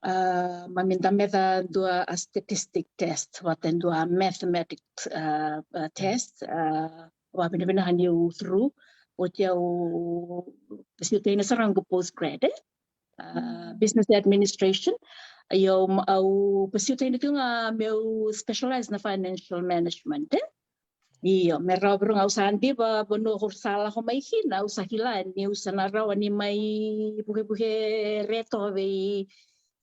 a, ma me da meca dua a statistic test, vata dua mathematics, a, a, test, a, au vinavinaka niu through, oti au pursueta hina sara qu postgrad, e? A, business administration. Io, au pursueta hina tiko ga meu specialize na financial management, e? Io, me rawa viro ga au sa diva vanua ko sa lako mai kina, au sa kila niu sa na rawa ni mai vukevuke reto vei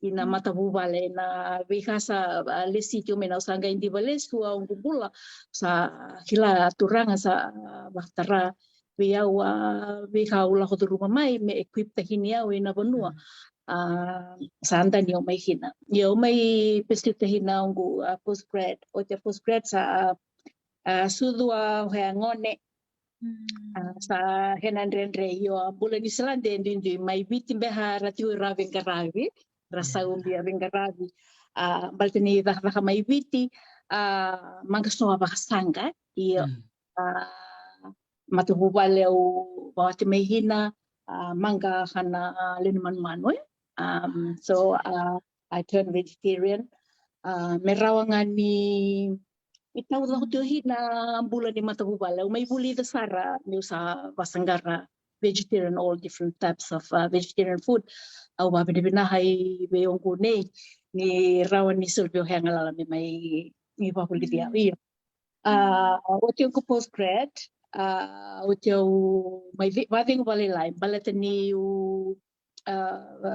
ina matavuvale, na veika sa, a, lesi tiko mai, au sa qai diva lesu au qu bula, sa kila turaga sa vakatara vei au, a, veika au lako curuma mai me equip tahini au ina vanua, a, sa dani au mai kina. Ia au mai pursueta hina au qu, a, postgrad, oti a postgrad sa, a, sucu a, o he a gone. A, sa he na dredre, io, a bula Niusiladi e duidui, mai Viti beka ra tiko ira veiqaravi, ra sa ubia veiqaravi. A, baleta ni cakacaka mai Viti, a, maqa so a vakasaqa, io. A, matavuvale au vawati mai kina, a, maqa kana lewe ni manumanu, e. Um, so, a, I turned vegetarian. A, me rawa ga ni, e taucoko tiko hina bula ni matavuvale. Au mai vulica sara niu sa vasaqara vegetarian, all different types of, uh, vegetarian food. Au vavinavinaka i vei au qu nei ni rawa ni soli vei au he a galala me mai ni vavulici au. Io. A, oti au qu postgrad, a, oti au mai vacegu vakalailai baleta niu, a, a,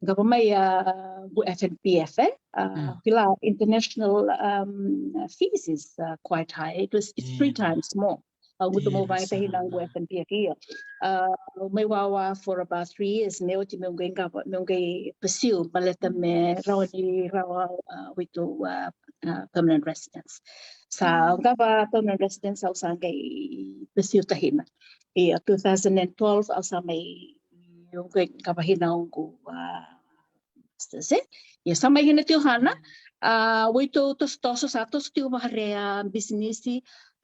qava mai, a, qu F N P F, e? A, kila international, um, fees is, uh, quite high. It was, it's three times more. Au qu tu mo vakaita hina qu F N P F, io. A, au mai wawa for about three years, me oti meu qai qava, meu qai pursue baleta me rawa ni rawa, a, waitau, a, a, permanent residence. Sa qava permanent residence, au sa qai pursue tahina. Ia, two thousand and twelve, au sa mai, au qai qava hina au qu, a, masters, e? Ia sa mai hina tiko hana, a, waitau tosotoso, sa toso tiko vakare a business,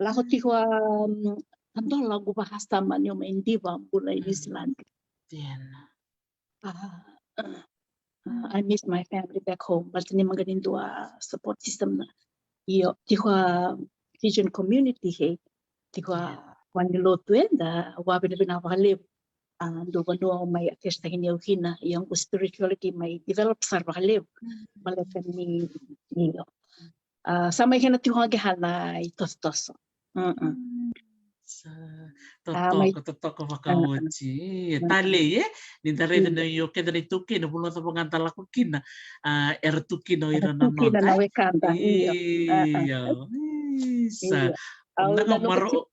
lako tiko a, um, a dola qu vakasama niu mai diva bula i Niusiladi. A, a, a, I miss my family back home, baleta ni maqa ni dua support system na. Io, tiko a Fijian community he, tiko a vale ni lotu, e, da vavinavinaka vakalevu. A, dua vanua au mai affect tahini au kina, ia qu spirituality mai develop sara vakalevu. Baleta ni, io. A, sa mai kena tiko ga ke hana i tosotoso. Sa totoka, totoka vakaoti. E, talei, e? Ni da raica na io keda na iTaukei, na vanua cava ga da lako kina, a, era tu kina o ira na nona, e? Io. Sa. Au na maro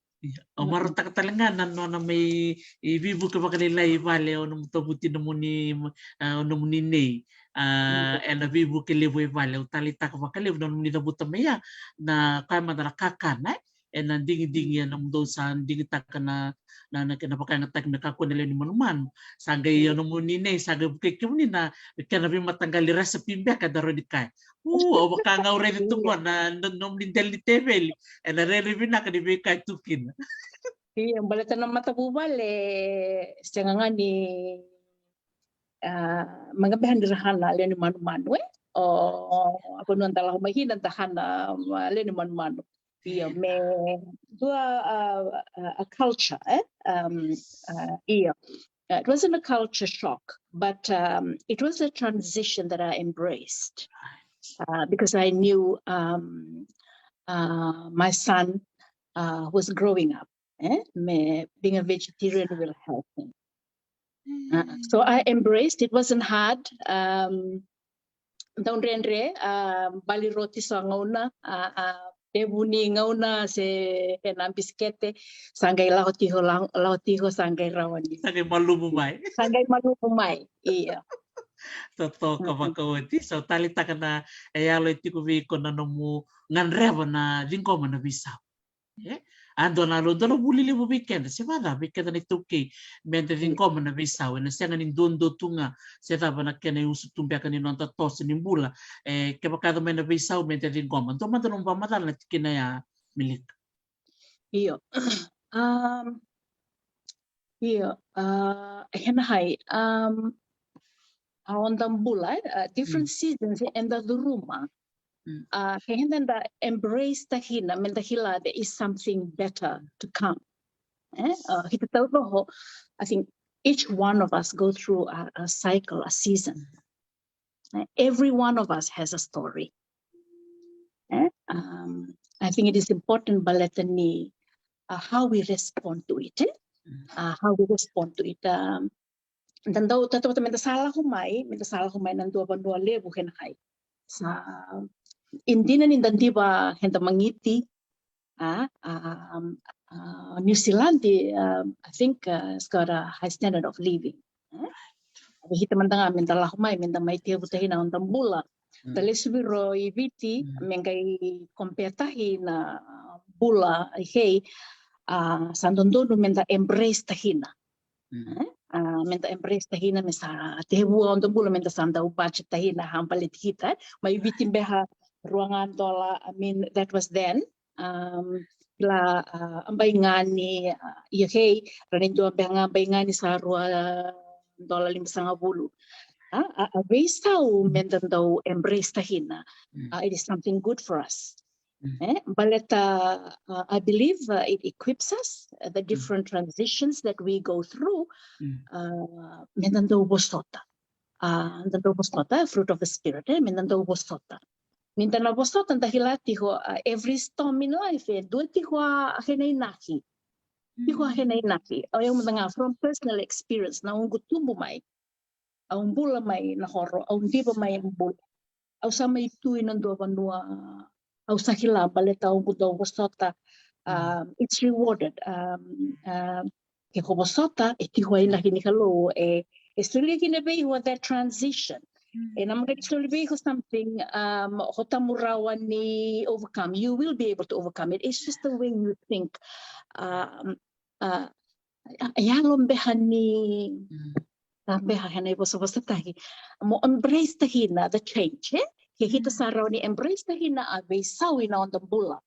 Au marautaka tale ga na nona mai veivuke vakalailai i vale o nomu tavuti, nomuni, a, o nomuni nei. A, ena veivuke levu i vale, au taleitaka vakalevu na nomuni cavuta mai ya na koya mada na kakana, e? Ena digidigi, e, nomudou sa digitaka na, na, na kena vakayagataki me kakua na lewe ni manumanu. Sa qai o nomuni nei, sa qai vukei kemuni na kena veimataqali recipe beka da rawa ni kaya. U, au vaka ga au raica tu qo na, na nomuni dela ni teveli, ena rairai vinaka ni veika e tu kina. Ia, baleta na matavuvale, sega ga ni, a, maqabeha ni ra hana lewe ni manumanu, e? O, a vanua da lako mai kina da hana, a, lewe ni manumanu. Ia, me dua, a, a, a culture, e? Um, a, ia. Uh, it wasn't a culture shock, but, um, it was a transition that I embraced, uh, because I knew, um, uh, my son, uh, was growing up. Eh? Me, being a vegetarian will help him. Uh, so I embraced. It wasn't hard. Um, dau dredre, a, bali roti so a gauna, a, a, tevu ni gauna se kena bisikete, sa qai lako tiko, la-, lako tiko, sa qai rawa ni. Sa qai malumu mai. Sa qai malumu mai, ia. Totoka vakaoti, so taleitaka na, e, yalo e tiko vei iko na nomu gadreva na ciqoma na veisau. E? A dua na lo, dua na vuli levu vei keda, se vacava vei keda na iTaukei, me da ciqoma na veisau, ena sega ni duadua tu ga se cava na kena iusutu beka ni noda toso ni bula. E, kevaka yaco mai na veisau, me da ciqoma. Dua mada nomu vakamacala na tikina ya, Milika. Io. Um, io, a, e na hai, um, a, o da bula, e, a, different seasons, e, eda curuma. Mm. A, ke eda embrace-taka kina, me da kila there is something better to come. E? A, keitou taucoko, I think each one of us go through a, a cycle, a season. E? Every one of us has a story. E? Um, I think it is important baleta ni, uh, how we respond to it, e? Mm. Uh, how we respond to it. Um, da dau tatavata me da sa lako mai, me da sa lako mai na dua vanua levu, e na hai. Sa, e dina ni da diva eda magiti, a, a, um, a, New Zealand, um, I think, uh, it's got a high standard of living. E? Vei keda mada ga me da lako mai, me da mai tevuta kina na noda bula. Mm. Da lesu vei ira i Viti, mm, me qai compare-taki na bula i kei, a, sa dodonu me da embrace-taka kina. Mm. E? A, me da embrace-taka kina, me sa tevu a noda bula, me da sa dau budget-taka kina, a, baleti keitou, e? Mai Viti beka rua ga dola, I mean, that was then. Um, kila, a, a baigani, a, ia kei, ra ni dua beka ga baigani sa rua dola limasagavulu. A, a, a veisau me da dau embrace-taka kina. Mm. Uh, it is something good for us. Mm. E? Baleta, uh, I believe, uh, it equips us, uh, the, mm, different transitions that we go through, mm, uh, me da dau vosota. A, da dau vosota, fruit of the spirit, e? Me da dau vosota. Ni da na vosota, da kila tiko, a, every storm in life, e dua tiko a, a kena inaki. Tiko a kena inaki. O yau mada ga from personal experience, na noqu tubu mai. Au bula mai na koro, au diva mai na bula. Au sa mai tu ina dua vanua, au sa kila baleta au dau vosota. Mm. Um, it's rewarded. Um, um, ke ko vosota, e tiko a inaki ni Kalou, e, e solia kina vei iko that transition. Mm. E na qai solia vei iko something, um, ko tamu rawa ni overcome. You will be able to overcome it. It's just the way you think. Um, uh, a, a yalo beka ni, mm, a beka kena ivosavosataki. Mo embrace-taka kina the change, e? Ke keitou, mm, sa rawa ni embrace-taka kina a veisau ina noda bula.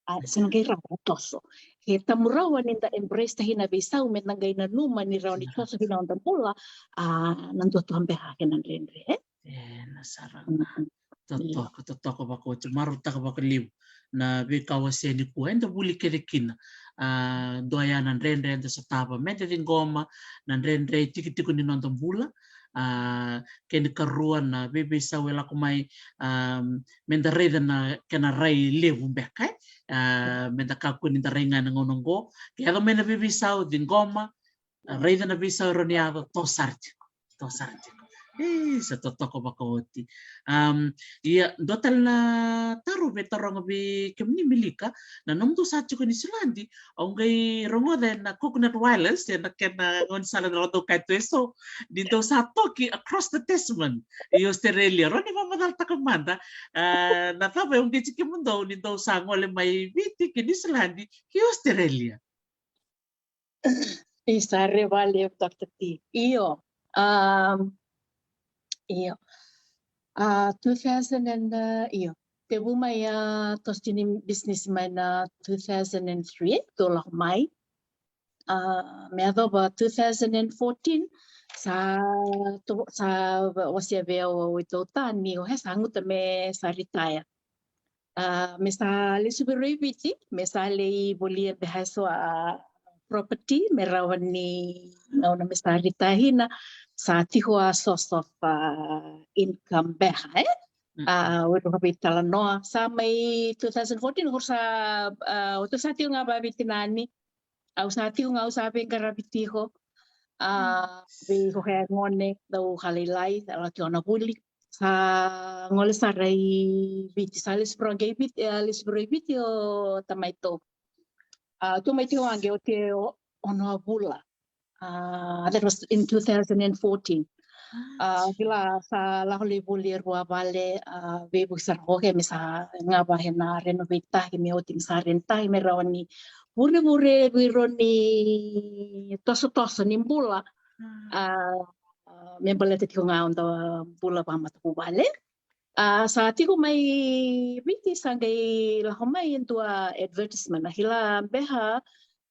A, sa na qai rawa ni toso. Ke tamu rawa ni da embrace-taka kina veisau, me da qai nanuma ni rawa ni toso kina noda bula, a, na dua tu beka kena dredre, e? E, na sara ga. Mm-mm. Totoka, totoka vakaoti, marautaka vakalevu na veika o wasea nikua, eda vuli kece kina. A, dua ya na dredre eda sotava, me da ciqoma na dredre tikotiko ni noda bula. A, kena ikarua na veiveisau e lako mai, a, me da raica na kena rai levu beka, e? A, me da kakua ni da rai ga na gauna oqo. Ke yaco mai na veiveisau, ciqoma, a, raica na veisau e rawa ni yaco, toso sara tiko. Toso sara tiko. E, sa totoka vakaoti. Um, ia, dua tale na taro me taroga vei kemuni Milika, na nomudou sa tiko Niusiladi, au qai rogoca ena Coconut Wireless, ena kena gaunisala na dau kaya tu eso, ni dou sa toki across the Tasman i Australia. Rawa ni vakamacalataka mada, a, na cava e uqeti kemudou ni dou sa gole mai Viti ki Niusiladi ki Australia. Isa, revale, Doctor T. Io. Um, io. A, two thousand and, uh, io. Tevu mai a toso ni business mai na two thousand and three, dou lako mai. A, me yacova two thousand and fourteen, sa, to, sa wasea vei au o Itau Tani, o he sa guta me sa retire. A, me sa lesu vei rau i Viti, me sa lai volia beka eso a property, me rawa ni gauna me sa retire kina, sa tiko a source of, a, income beka, e? A, o ira veitalanoa. Sa mai two thousand fourteen, o sa, a, o sa tiko ga vaviti nani, au sa tiko ga, au sa veiqaravi tiko. A, vei ko ke gone, dau ka lailai, dau tiko na vuli. Sa gole sara i Viti, sa lesu vei rau i Viti, e, lesu vei rau i Viti o tamai Tou. A, tu mai tiko age oti e o, ono a vula. A, that was in two thousand and fourteen. A, kila sa lako lai vuli e rua vale, a, veivuke sara ko ke me sa gava he na renovate taki me oti me sa rent taki me rawa ni vurevure vei rau ni tosotoso ni bula. A, a, me baleta tiko ga o da bula vakamatavuvale. A, sa tiko mai Viti sa qai lako mai e dua advertisement. A kila beka,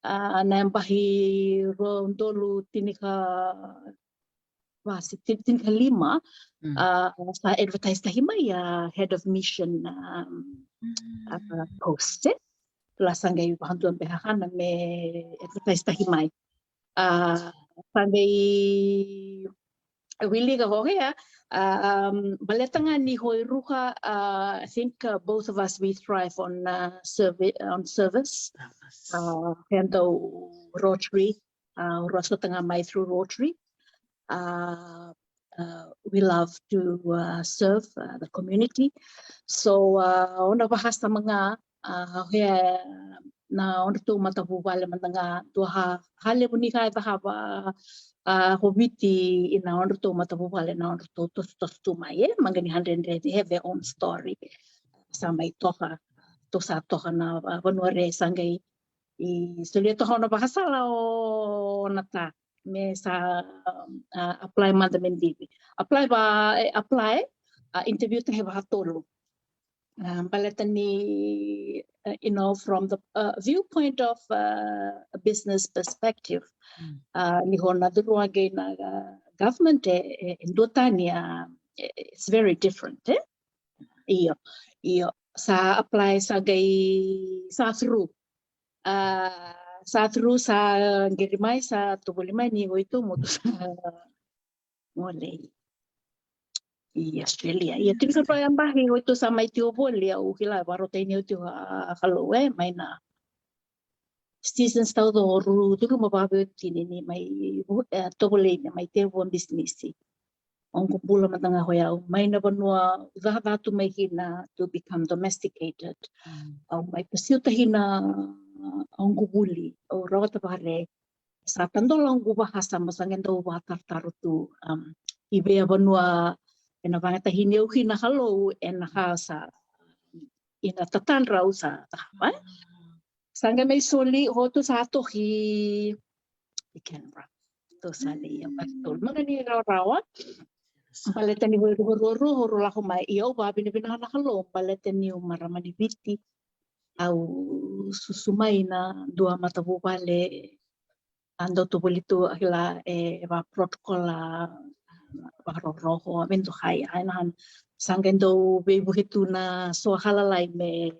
a, na yabaki rua udolu tinika, va, se ti-, tinikalima, a, sa advertise taki mai a head of mission, um, a, post, e. La sa qai vakadua beka kana me advertise taki mai. A, sa qai wilika ko ke, a, um, baleta ga ni ko i Ruka, a, I think, uh, both of us, we thrive on, uh, servi-, on service. A, ke dau Rotary, a, rua sota ga mai through Rotary. A, uh, we love to, uh, serve, uh, the community. So, uh, o na vakasama ga, a, he na odratou matavuvale mada ga, dua ha, ha levu ni ka e cakava, a, ko Viti ina odratou matavuvale, na odratou tosotoso tu mai, e, maqani hundred, they have their own story. Sa mai toka, tou sa toka na, a, vanua re sa qai, i solia toka o na vakasala o na ta, me sa, a, apply mada me divi. Apply va, e, apply, a, interview taki vakatolu. A, baleta ni, uh, you know, from the, uh, viewpoint of, uh, a business perspective, a, ni ko na curu age na, a, government e, e, e duatani, a, e, it's very different, e? Io, io. Sa apply, sa qai, sa through. A, sa through, sa qiri mai, sa tu voli mai ni ko i tu mo tu sa gole i Australia. Ia, tinikarua yabaki ko i tu sa mai tiko voli, au kila e vakarautaki ni au tiko a Kalou, e, mai na seasons taucoko, rua, tolu, rua na vakaveitini ni mai, e, tovolei ni mai tevu a bisinisi. Oqo bula mada ga ko i au, mai na vanua au cakacaka tu mai kina to become domesticated. Au mai pasiutaki na oqo vuli, au rawata vare, sa tadola oqo vakasama, sa qai dau vakatarotaro tu, um, i vei a vanua ena vakayagataki au kina Kalou, ena ka sa, ina tatadra au sa cakava, e? Sa qai mai soli, ko tu sa toki i Canberra. Tou sa lai yabaki tolu. Maqani rawarawa. Baleta ni ko i ruarua, rua, rua lako mai. Ia au vakavinavinaka na Kalou, baleta niu marama ni Viti. Au susu mai na dua matavuvale, a dau tu voli tu, a kila, e, va protocol, a, vakarokoroko, a, vedukai, a, ena, sa qai dau veivuke tu na soa ka lalai me,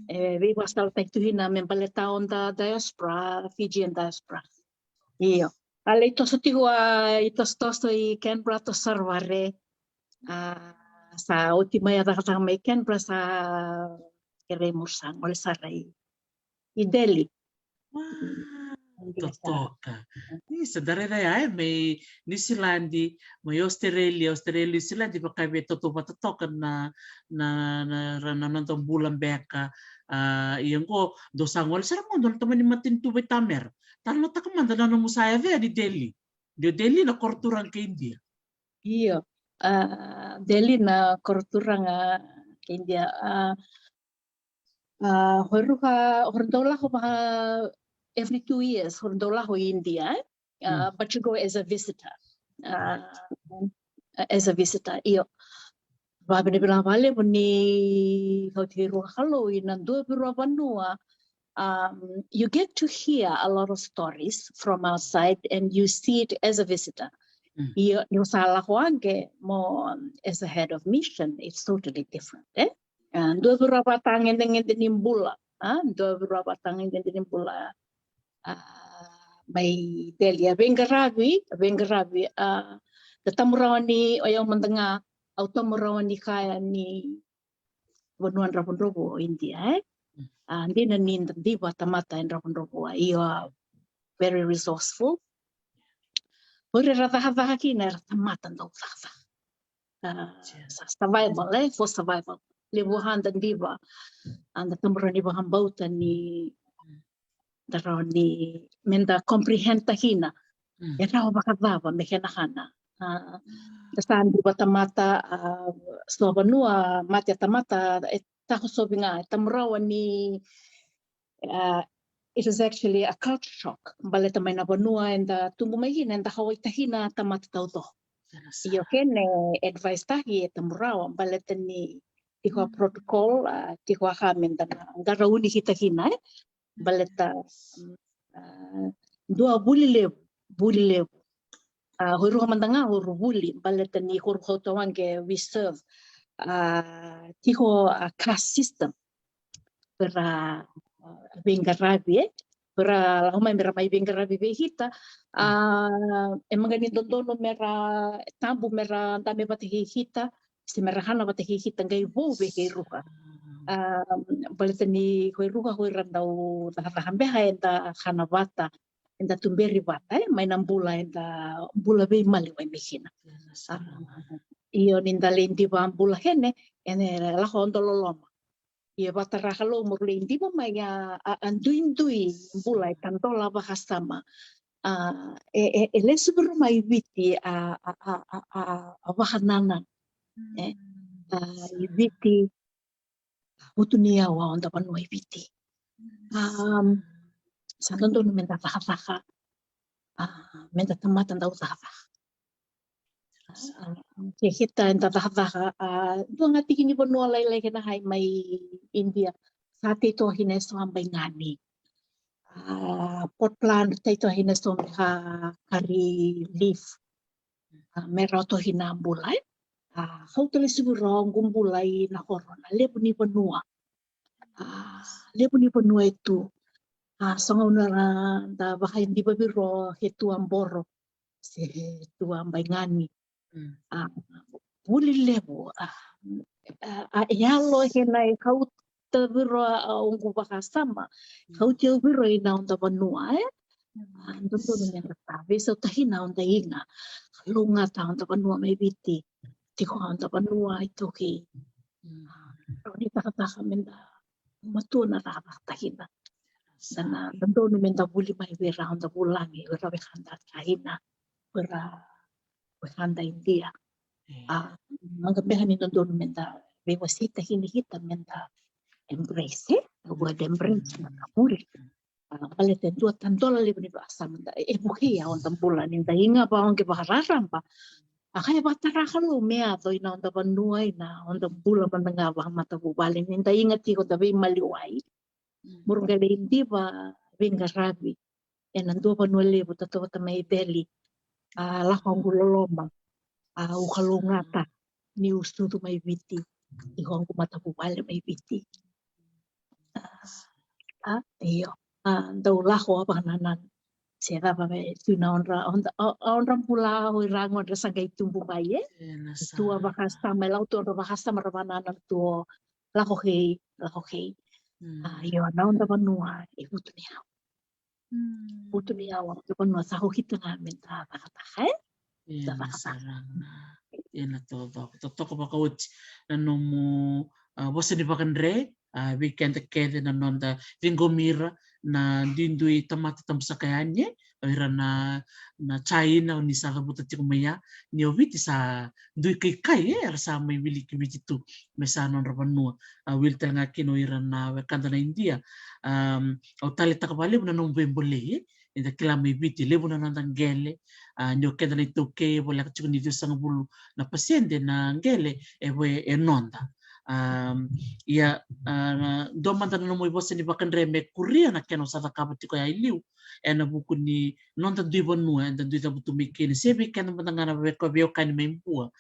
e, veivakasalataki tu kina me baleta o da diaspora, Fijian diaspora. Io. A lai toso tiko a, i tosotoso i Canberra, toso sara vare. A, sa oti mai a cakacaka mai Canberra, sa kerei mo sa gole sara i, i Delhi. Wow. Totoka. Isa, da raica ya, e, mai Niusiladi, mai Australia, Australia, Niusiladi, vaka e tautauvata toka na, na, na, na, na noda bula beka. A, ia qo, dou sa gole sara qo, dou na tamani matanitu vaitamera. Talanoataka mada na nomu sa yaco yani Delhi. Dua Delhi na koroturaga kei Idia. Io, a, Delhi na koroturaga kei Idia. A, a, Hoiruka, Hoiruka dau lako vaka every two years, Hoiruka dau lako i Idia, e? A, but you go as a visitor. A, as a visitor, io. Vakavinavinaka vakalevu ni kauti Ruka Kalou ina dua vei rua vanua. Um, you get to hear a lot of stories from outside and you see it as a visitor. Io, ni o sa lako age mo, um, as a head of mission, it's totally different, e? A, dua vei rua vakatagedegede ni bula, a, dua vei rua vakatagedegede ni bula. A, mai Delhi, a veiqaravi, a veiqaravi, a, da tamu rawa ni, o yau mada ga, au tamu rawa ni kaya ni vanua dravudravua o Idia, e? A, dina ni da diva tamata e dravudravua, io, a, very resourceful. O ira era cakacaka kina era tamata dau cakacaka. A, sa survival, e, for survival. Levu a da diva, a da tamu rawa ni vakabauta ni da rawa ni, me da comprehend-taka kina. E rawa vakacava me kena kana. A, da sa diva tamata, a, so vanua mate a tamata, e takosovi ga, e tamu rawa ni, a, it was actually a culture shock. Baleta mai na vanua eda tubu mai kina, eda kauaitaka kina tamata taucoko. Io, kena advice-taki e tamu rawa, baleta ni tiko a protocol, a, tiko a ka me da na qarauni kita kina, e? Baleta, mm, a, dua vuli levu, vuli levu. A, Hoiruka mada ga o Ruvuli, baleta ni Hoiruka taucoko qo we serve. A, tiko a caste system. Vei ira, a, veiqaravi, e? Vei ira lako mai me ra mai veiqaravi vei kita. A, e maka ni dodonu me ra, tabu me ra dabe vata kei kita, se me ra kana vata kei kita, qai vou vei kei Ruka. A, baleta ni ko i Ruka ko ira dau cakacaka beka eda kana vata, eda tuberi vata, e, mai na bula eda bula veimaliwai mai kina. A, io, ni da lai diva bula kene, ena lako dau loloma. Ia vata ra Kalou mo lai diva mai a, a, a duidui bula e tadola vakasama. A, e, e, e lesu vei rau mai Viti a, a, a, a, a, a vakanana. E, a, i Viti, vutuniyau a noda vanua i Viti. A, sa dodonu me da cakacaka. A, me da tamata dau cakacaka. A, kei kita eda cakacaka, a, dua ga tiki ni vanua lailai kena hai mai India. Sa tei toka kina eso a bai gani. A, pot plant tei toka kina eso me ka kari leaf. A, me rawa toka kina bula, e. A, kau tale suvu rogo bula i na korona, levu ni vanua. A, levu ni vanua e tu. A, so gauna ra da vakaidiva viro ke tu a boro se tu a bai gani. A, vuli levu, a, a, a yalo kena e kauta viro a, a oqu vakasama, kauti au viro i na noda vanua, e? A, dodonu me da ta veisautaki na noda iga. Kalougata noda vanua mai Viti, tiko noda vanua i toki. A, ni takataka me da matua na cakacakataki na. Sa na dodonu me da vuli mai vei ira noda vulagi, vei ira wekada China, vei ira wekada India. A, maka beka ni dodonu me da veiwaseitaki ni kita me da embrace, e? The word embrace, na ka vuli. A, baleta e dua tadola levu ni vakasama da, e vukei a noda bula ni da iga vakaoqo vakararaba. A ka e vakatara Kalou me yaco i na noda vanua, i na noda bula mada ga vakamatavuvale ni da iga tiko da veimaliwai. Mo ra qai lai diva veiqaravi ena dua vanua levu, tautauvata mai Viti. A, lako oqu loloma. A, au kalougata niu sucu mai Viti. Iko oqu matavuvale mai Viti. A, a, io. A, dau lako a vakanananu. Se cava me tu na odra, odra, o, odra bula o ira gona sa qai tubu mai, e? Tu a vakasama, e lau tu odra vakasama ra vakanananu tu o lako kei, lako kei. A, io, na noda vanua e vutuniyau. Vutu ni yawa, ko vanua sa okita ga me da cakacaka, e? Ia na sara ga. Ia na tokatoka, tokatoka vakaoti na nomu, a, vosa ni vakadre, a, vei keda kece na noda ciqomi ira na duidui tamata tabusaka yani, e? O ira na, na China, o ni sa cavuta tiko mai ya, ni o Viti sa dui kaikai, e? Era sa mai wiliki Viti tu me sa nodra vanua. A, wili tale ga kina o ira na wekada na Idia. Am, au taleitaka vakalevu na nomu veibolei, e? Eda kila mai Viti, levu na noda qele, a, ni o keda na iTaukei, e voleka tiko ni ciwasagavulu na pasede na qele e vo-, e noda. Am, ia, a, na, dua mada na nomu ivosa ni vakadre me kuria na kena o sa cakava tiko ya i liu, ena vuku ni noda dui vanua eda dui cavutu mai kina. Se vei keda mada ga na vei-, veiwekani mai Bua,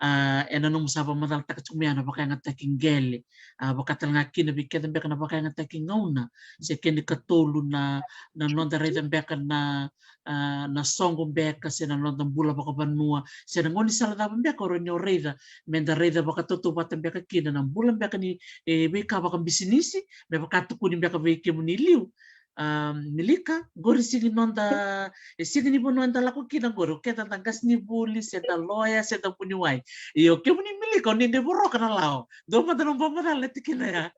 a, ena nomu sa vakamacalataka tiko mai ya na vakayagataki qele, a, vaka tale ga kina vei keda beka na vakayagataki gauna, se kena ikatolu na, na noda raica beka na, a, na soqo beka, se na noda bula vakavanua, se na gaunisala cava beka o rawa ni o raica, me da raica vakatautauvata beka kina na bula beka ni, e, veika vakabisinisi, me vaka tukuni beka vei kemuni i liu. A, Milika, qori sigi noda, e sigi ni vanua eda lako kina qori, o keda da qasenivuli, se da loya, se da vuniwai. Io, kemuni Milika, o ni dei voroka na lawa. Dua mada na nomu vakamacala na tikina ya.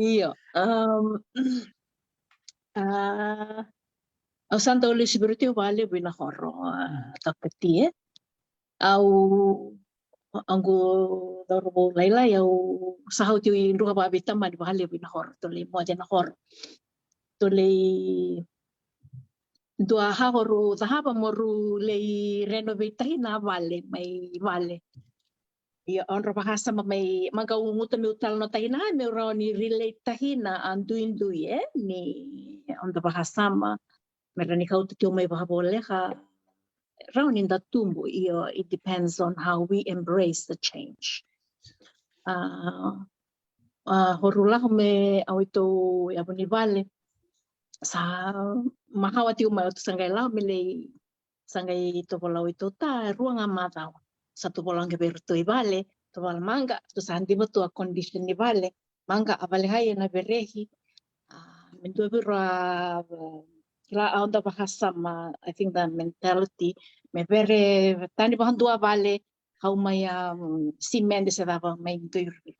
Io, am, a, au sa dau lesu vei iratou vakalevu i Nahoro, a, Doctor T, e. Au, au qo cauravou lailai, au sa oti i druka vakaveitamani vakalevu i Nahoro, tou lai moce Nahoro. Tou lai dua hako rau cakava mo rau lai renovate-taki na vale, mai vale. Ia, o nodra vakasama mai, maqau guta meu talanoataki na, meu rawa ni relate-taki na, a, duidui, e, ni o nodra vakasama, me rawa ni kauta tiko mai vakavoleka, rawa ni da tubu, io, it depends on how we embrace the change. A, a, o rau lako me, a, o itou yavu ni vale, sa makawa tiko mai, o tou sa qai lako me lai, sa qai tovolea o itou ta, e rua ga macawa. Sa tovolea ga vei iratou i vale, tovolea, maqa, tou sa diva tu a condition ni vale, maqa, a vale kai ena verehi, a, me dua vei rau, a, ra, a, o nodra vakasama, I think the mentality, me vere tani vakadua vale, kau mai, a, simede se cava mai dui.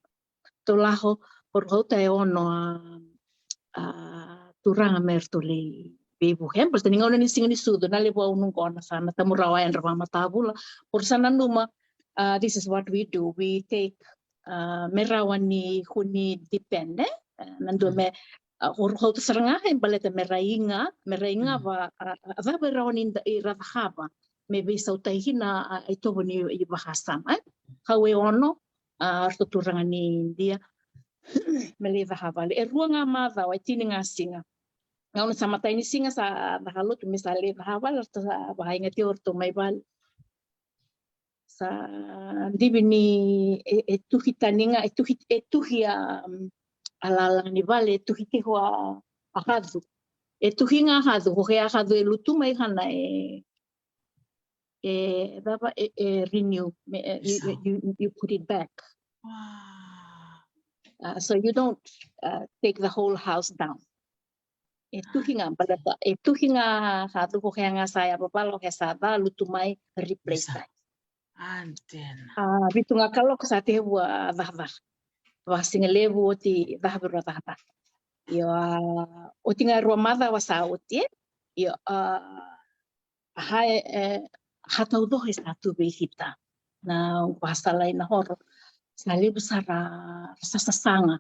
Tou lako, o rau kauta e ono, a, a, turaga me ratou lai veivuke. Baleta ni gauna ni siga ni sucu, na levu au nuqona sa na tamurau a yadra vakamatavula. O rau sa nanuma, a, this is what we do. We take, a, me rawa ni kua ni depend, e? A, na dua me, a, o rau kauta sara ga, e, baleta me ra iga, me ra iga va, a, a, cava e rawa ni da, e, ra cakava me veisautaki kina, a, a itovo ni, i vakasama, e? Kau e ono, a, ratou turaga ni Idia me lai caka vale. E rua ga macawa, e tini ga siga. Gauna sa matai ni siga sa caka lotu me sa lai caka vale, ratou sa vakaiga tiko o ratou mai vale. Sa divi ni e, e tuki tani ga, e tuki, e tuki a, a lalaga ni vale, e tuki tiko a, a kacu. E tuki ga a kacu, ko ke a kacu e lutu mai kana e, e, cava, e, e renew, me, e, you, you, you, you put it back. Wow. Uh, so you don't, uh, take the whole house down. E tuki ga, baleta, e tuki ga, sa tuku ke ga sa yavavala, ke sa ca, lutu mai, replace mai. Antena. A, vitu ga kaloko sa tevu a cakacaka. Vakasigalevu oti caka vei rau cakacaka. Io, a, oti ga rua macawa sa oti, e? Io, a, a, e, e, ka taucoko e sa tu vei kita. Na, au vakasala i Nahoro. Sa levu sara, sa sasaga.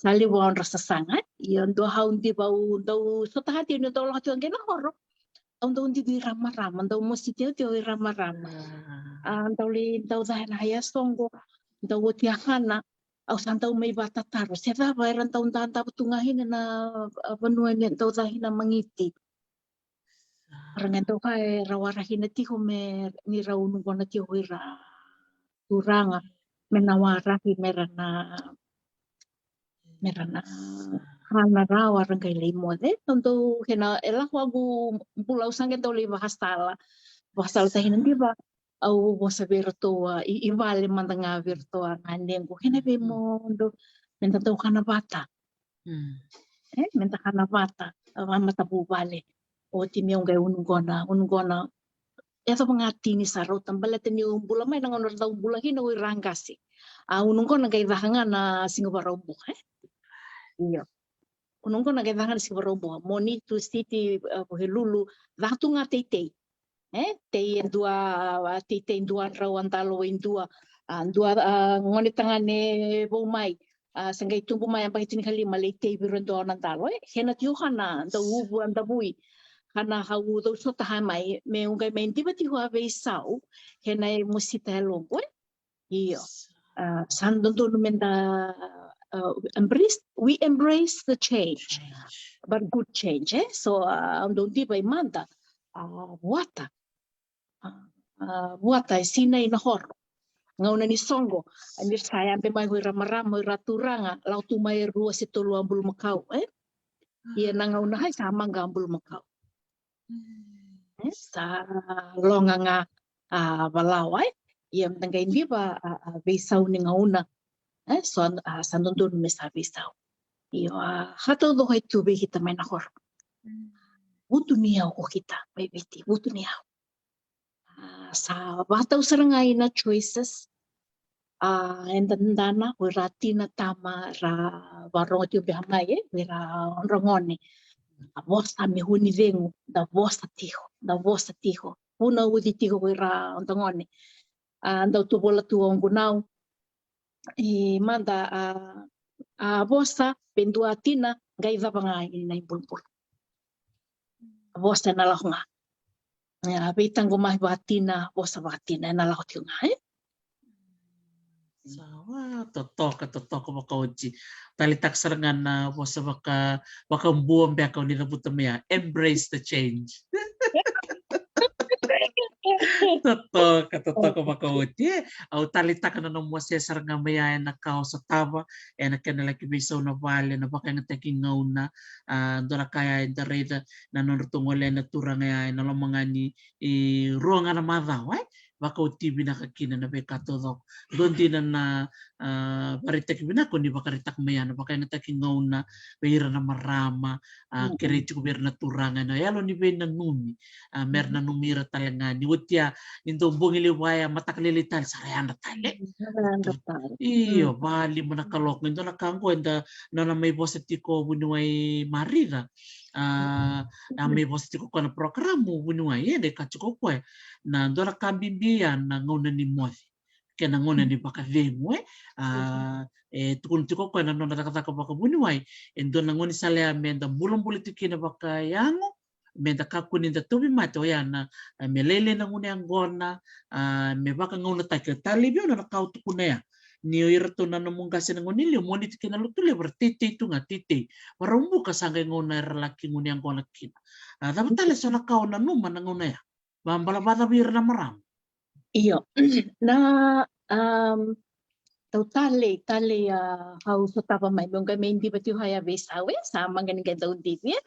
Sa levu a odra sasaga, e? Io, dua au diva au dau sota hati, ni dau lako tiko qai Nahoro. Au dau divi i Ramarama, dau mosi tiko tiko i Ramarama. A, dau lai, dau caka na haya soqo, dau oti a kana, au sa dau mai vakatataro. Se cava era dau dadavu tu ga kina na, a, vanua ni dau caka kina magiti. Ra qai dau ka e ra waraki na tiko me ni ra unu vona tiko ira turaga me na waraki me ra na, me ra na kana rawa ra qai lai moce. Au dau kena e lako au bula au sa qai dau lai vakasala. Vakasala tahina diva. Au vosa vei iratou a, i, i vale mada ga vei iratou a ganequ. Kena vei mo dou, me da dau kana vata. E, me da kana vata, a, vakamatavuvale. Oti meu qai unugona, unugona. E so vagatini sa rauta baleta niu bula mai na gauna ra dau bula kina o ira qase. A, unugona qai caka ga na Siga Vakaraubuka, e? Io. Unugona qai caka ga na Siga Vakaraubuka. Moniti, Tusiti, a, Vukelulu, caka tu ga teitei. E, tei e dua, a, teitei dua drau a dalo e dua, a, dua, a, gone tagane vou mai. A, sa qai tubu mai a baki tinikalima lai tei vei ira dua na dalo, e. Kena tiko kana dau uvu a davui. Kana kau dau sota ha mai, meu qai mai diva tiko a veisau, kena e mosita e loqu, e. Io. A, sa dodonu me da, a, embrace, we embrace the change, but good change, e. So, a, au dau diva i mada, a, vuata. A, a, vuata e sinai na horo. Gauna ni soqo, a, ni sa yabe mai ko ira marama, ira turaga, lako tu mai e rua se tolu a bulumakau, e? Ia na gauna hai sa maqa a bulumakau. E, sa loga ga, a, valawa, e? Ia me da qai diva, a, a, veisau ni gauna. E, so, a, sa dodonu me sa veisau. Io, a, ka taucoko e tu vei kita mai na horo. Vutuniyau ko kita mai Viti, vutuniyau. A, sa vakatau sara ga ina choices. A, eda dana, o ira tina, tama, ra varogo tiko beka mai, e, o ira odra gone. A vosa me hu ni cegu, da vosa tiko, da vosa tiko. Vunauci tiko o ira odra gone. A, dau tovola tu o gunau. I mada, a, a vosa, pe dua tina, qai cava ga ina ibulubulu. A vosa ena lako ga. E, a veitaqomaki vakatina, vosa vakatina, ena lako tiko ga, e? Sa wa, totoka, totoka vakaoti. Taleitaka sara ga na vosa vaka, vakabua beka o ni cavuta mai ya. Embrace the change. Totoka, totoka vakaoti, e. Au taleitaka na nomu wasea sara ga mai ya ena ka o sotava, ena kena laki veisau na vale, na vakayagataki gauna, a, dua na ka ya eda raica na nodratou gole na turaga ya ena loma ga ni, e, rua ga na macawa, e. Vakaoti vinaka kina na veika taucoko. Dua dina na, a, vakaraitaki vinaka o ni vakaraitaka mai ya na vakayagataki gauna vei ira na marama, a, kerei tiko vei ira na turaga ena yalo ni veinanumi, a, mera nanumi ira tale ga ni oti ya, ni dau bogi levu ya, mataka lailai tale sa ra yadra tale. Io, va lima na kaloko. E dua na ka oqo eda nona mai vosa tiko vuniwai Marica. A, na mai vosa tiko koya na program vuniwai, e, dei ka tiko koya. Na dua na ka bibi ya na gauna ni moce. Kei na gauna ni vakacegu, e. A, e tukuna tiko koya na nona cakacaka vakavuniwai, e dua na gaunisala ya meda bulabula tiko kina vakayago, meda kakua ni da tauvimate, oya na, a, me lailai na gunu yaqona, a, me vakagaunataki. Talevi au na ka au tukuna ya. Ni o iratou na nomu qase na gauna ni liu, Moniti kei na Lotulevu ra teitei tu ga, teitei. Vakaraubuka sa qai gauna era laki gunu yaqona kina. A, cava tale so na ka o nanuma na gauna ya? Vabala vacava ira na marama? Io. Na, um, tau talei, talei, a, au sotava mai, meu qai mai diva tiko ya veisau, e, sa maqa ni qai dau divi, e.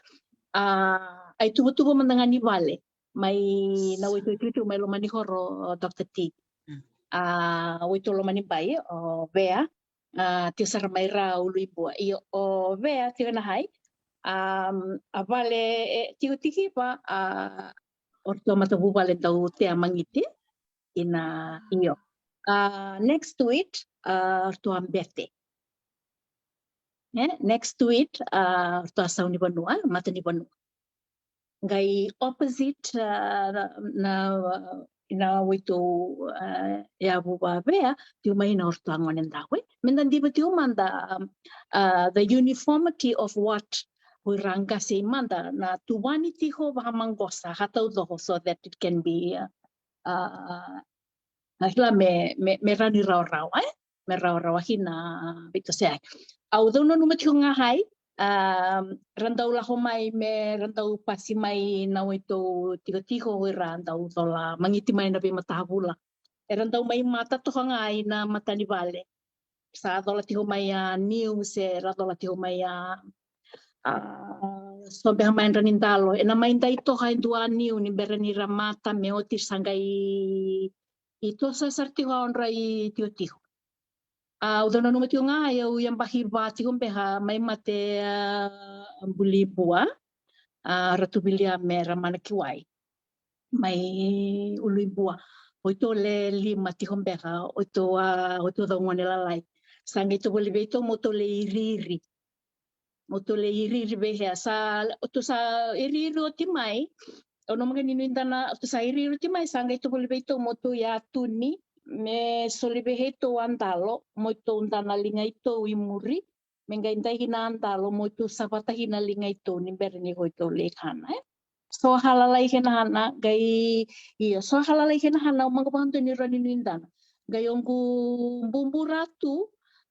A, a ituvatuva mada ga ni vale mai na waitui tiko mai loma ni horo, o Doctor T. A, waitui loma ni bai, o Vea, a, tiko sara mai ra Uluibua. Io, o Vea tiko na hai, a, a vale, e, tiko tiko va, a, o ratou a matavuvale dau tea Magiti. Ina, io. A, next to it, a, o ratou a bete. E, next to it, a, o ratou a sau ni vanua, mata ni vanua. Qai opposite, a, na, na, na waitui, a, yavu va Vea, tiko mai na o ratou a gone dau, e. Meda diva tiko mada, a, the uniformity of what o ira qase mada na tuvani tiko vakamaqosa ka taucoko so that it can be, a, a, a kila me, me, me rawa ni rawarawa, e? Me rawarawa kina, a, veitosoyaki. Au dau nanuma tiko ga hai, a, ra dau lako mai me ra dau pasi mai na waitui tikotiko o ira dau cola Magiti mai na veimatavula. Era dau mai mata toka ga ina mata ni vale. Sa cola tiko mai a niu se ra cola tiko mai a, a, so beka mai dra ni dalo. Ena mai dai toka e dua niu ni bera ni ra mata me oti sa qai toso sara tiko a odra itikotiko. A, au dau nanuma tiko ga, au yabaki va tiko beka mai mate, a, Bulibua, a, Ratu Viliame Ramanakiwai. Mai Uluibua. O ito le lima tiko beka, o ito, a, o ito dau gone lalai. Sa qai ito voli vei ito mo ito le iriiri. Mo ito le iriiri vei hea, sa, o ito sa iriiri oti mai. O na maga ni nuidana, o ito sa iriiri oti mai, sa qai ito voli vei ito mo ito yatuni. Me soli vei ito a dalo, mo ito dana liga ito i muri. Me qai dai kina a dalo mo ito savata kina liga ito ni bera ni ko ito le kana, e. So halalai kena hana, qai, io, so halalai kena hana, au maga vakadua ni rani nuidana. Qai oqu bubura tu,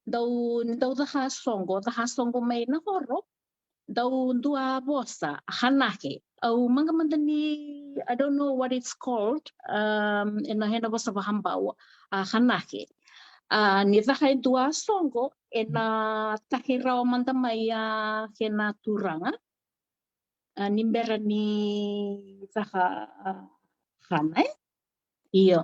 dau, ni dau caka soqo, caka soqo mai na horo, dau dua vosa, a hanake. Au maga mada ni, I don't know what it's called, um, ena, ena vosa vakabau, a hanake. A, ni caka e dua soqo, ena taki rawa mada mai a kena turaga. A, ni bera ni caka, a, hana, e? Io.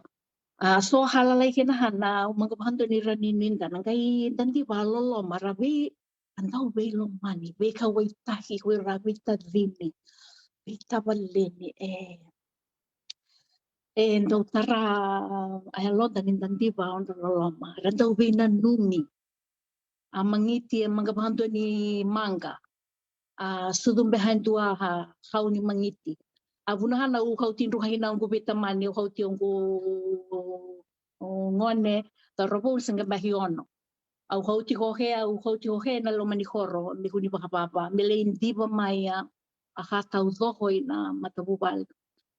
A, so halalai kena hana, au maga vakadua ni rani nuidana, qai dadi vakaloloma, ra vei, a dau veilomani, veikauwaitaki, ko ira veitacini, veitavaleni, e. E dau tara a yaloda ni dadi vakaloloma, ra dau veinanumi. A magiti e maga vakadua ni maqa. A sucu beka e dua a kau ni magiti. A vuna hana au kauti druka kina oqu veitamani, au kauti oqu, o, gone, cauravou sa qai baki ono. Au kauti koke, au kauti koke na loma ni koro, me kua ni vakavava, me lai diva mai a, a ka taucoko ina matavuvale.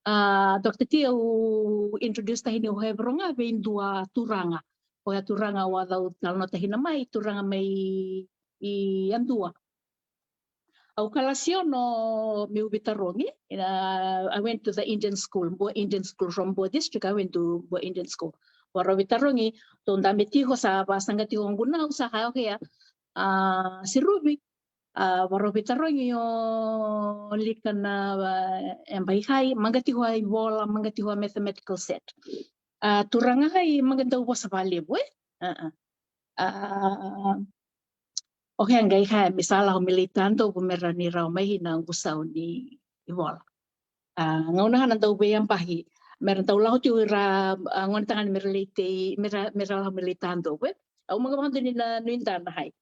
A, Doctor T, au introduce taki ni koke vei ira ga vei dua turaga. Koya turaga au a dau talanoataki na mai, turaga mai i Yadua. Au kalasi ono meu veitarogi, a, I went to the Indian school, Bua Indian school, from Bua district, I went to Bua Indian school. Vakarau veitarogi, tou dabe tiko, sa vakasaqa tiko oqu nau, sa kaya o kea, a, Seruvi, a, vakarau veitarogi o Lika na, a, e baikai, maqa tiko a ivola, maqa tiko a mathematical set. A, turaga kai, maqa dau vosa vakalevu, e? A, a. A, o kea qai kaya me sa lako me lai tadovu me ra ni rawa mai kina oqu sau ni ivola. A, gauna ga na dau veiyabaki, me ra dau lako tiko ira, a, gone tagane me ra lai tei, me ra, me ra lako me lai tadovu, e. Au maqa vakadua ni na nuidana kai.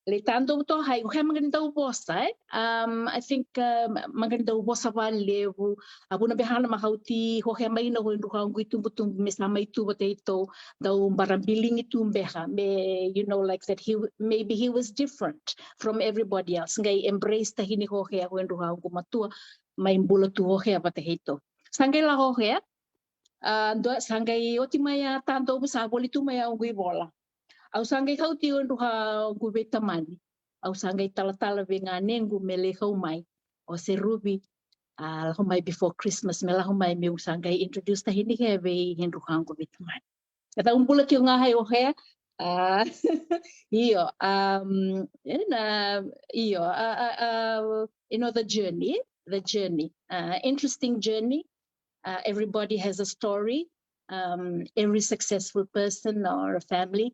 Lai tadovu toka kai, o kea maqa ni dau vosa, e. Um, I think, um, maqa ni dau vosa vakalevu, a vuna beka na ma kauti, o kea mai na ko e druka oqu itubutubu, me sa mai tu vata keitou, dau barabiligi tu beka, me, you know, like that he, maybe he was different from everybody else. Qai embrace taki ni ko kea ko e druka oqu matua, mai bula tu o kea vata keitou. Sa qai lako o kea, a, dua, sa qai oti mai a tadovu, sa voli tu mai a oqu ivola. Au sa qai kauti o druka oqu veitamani. Au sa qai talatala vei ganequ me lai kau mai. O Seruvi, a, lako mai before Christmas, me lako mai meu sa qai introduce taki ni ke vei e druka oqu veitamani. E dau bula tiko ga kai o kea, a, io, um, ena, io, a, a, a, you know, the journey, the journey, uh, interesting journey. Uh, everybody has a story. Um, every successful person or a family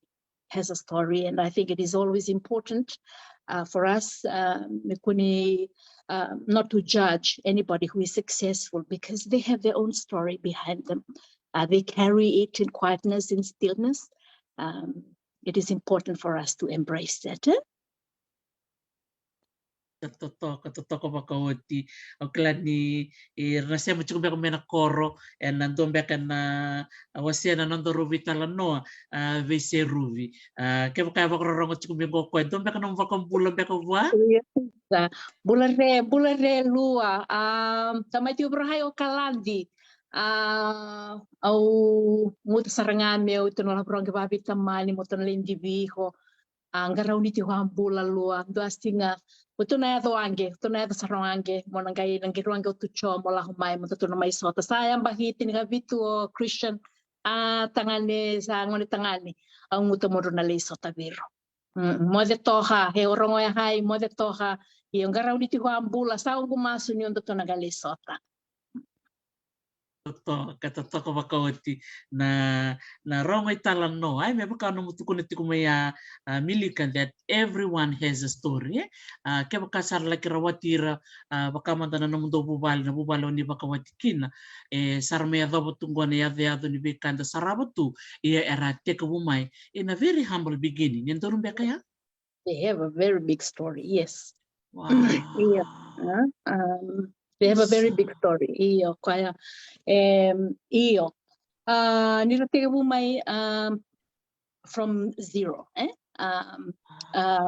has a story, and I think it is always important, uh, for us, uh, me kua ni, uh, not to judge anybody who is successful, because they have their own story behind them. Uh, they carry it in quietness, in stillness. Um, it is important for us to embrace that, eh? Ka totoka, totoka vakaoti. Au kila ni, e, ra na sema tiko beka mai na koro, ena dua beka na, a, wasea na nodaru veitalanoa, a, vei Seruvi. A, kevaka e vakarorogo tiko mai qo o koya, dua beka na nomu vakabula beka vua? Io, sa. Bula re, bula re lua. A, tamai tiko varakai o Kaladi. A, au guta sara ga meu tou na lako vakarogo vaveitamani, mo tou na lai divi iko. A, qarauni tiko a bula lua, dua siga. Mo tou na yaco age, tou na yaco sara age, mo na qai, na qai rua age o tuco, mo lako mai, mo tou na mai sota. Sa yabaki tinikavitu o Christian, a, tagane, sa gone tagane, au guta mo drau na lai sota vei iro. Mm, moce toka, e o rogo ya kai, moce toka, io qarauni tiko a bula, sa oqu masu ni o tou na qai lai sota. totoka, totoka vakaoti na, na rogo italanoa, e, me vaka nomu tukuna tiko mai ya, a, Milika, that everyone has a story, e? A, kevaka sa ra laki rawati ira, a, vaka mada na nomudou vuvale, na vuvale o ni vakawati kina, e, sa ra mai yacova tu qo na yacoyaco ni veika eda sarava tu, ia era tekivu mai in a very humble beginning. E donu beka ya? They have a very big story, yes. Wow. Io. A, um, they have a very big story. Io, koya. Em, io. A, ni ra tekivu mai, um, from zero, e? Um, a,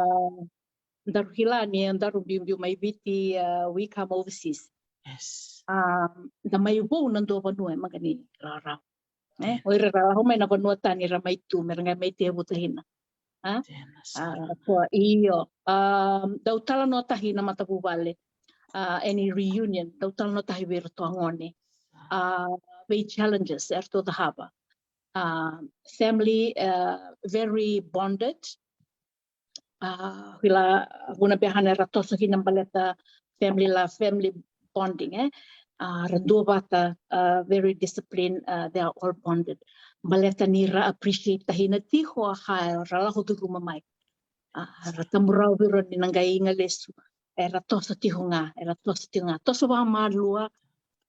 daru kila ni daru biubiu mai Viti, a, we come overseas. Yes. Um, da mai vou na dua vanua e maka ni rawarawa. E, o ira ra lako mai na vanua tani ra mai tu, me ra qai mai tevuta kina. A? Tena sara. A, so, io. Um, dau talanoa tahi na matavuvale. A, any reunion, dau talanoa tahi vei iratou a gone. A, vei challenges eratou cakava. A, family, a, very bonded. A, kila, vuna beka na era toso kina baleta family love, family bonding, e? A, ra duavata, a, very disciplined, a, they are all bonded. Baleta ni ra appreciate tahina tiko a ka ra lako curuma mai. A, ra taburau vei ira ni na qai iga lesu. Era toso tiko ga, era toso tiko ga. Toso vakamalua,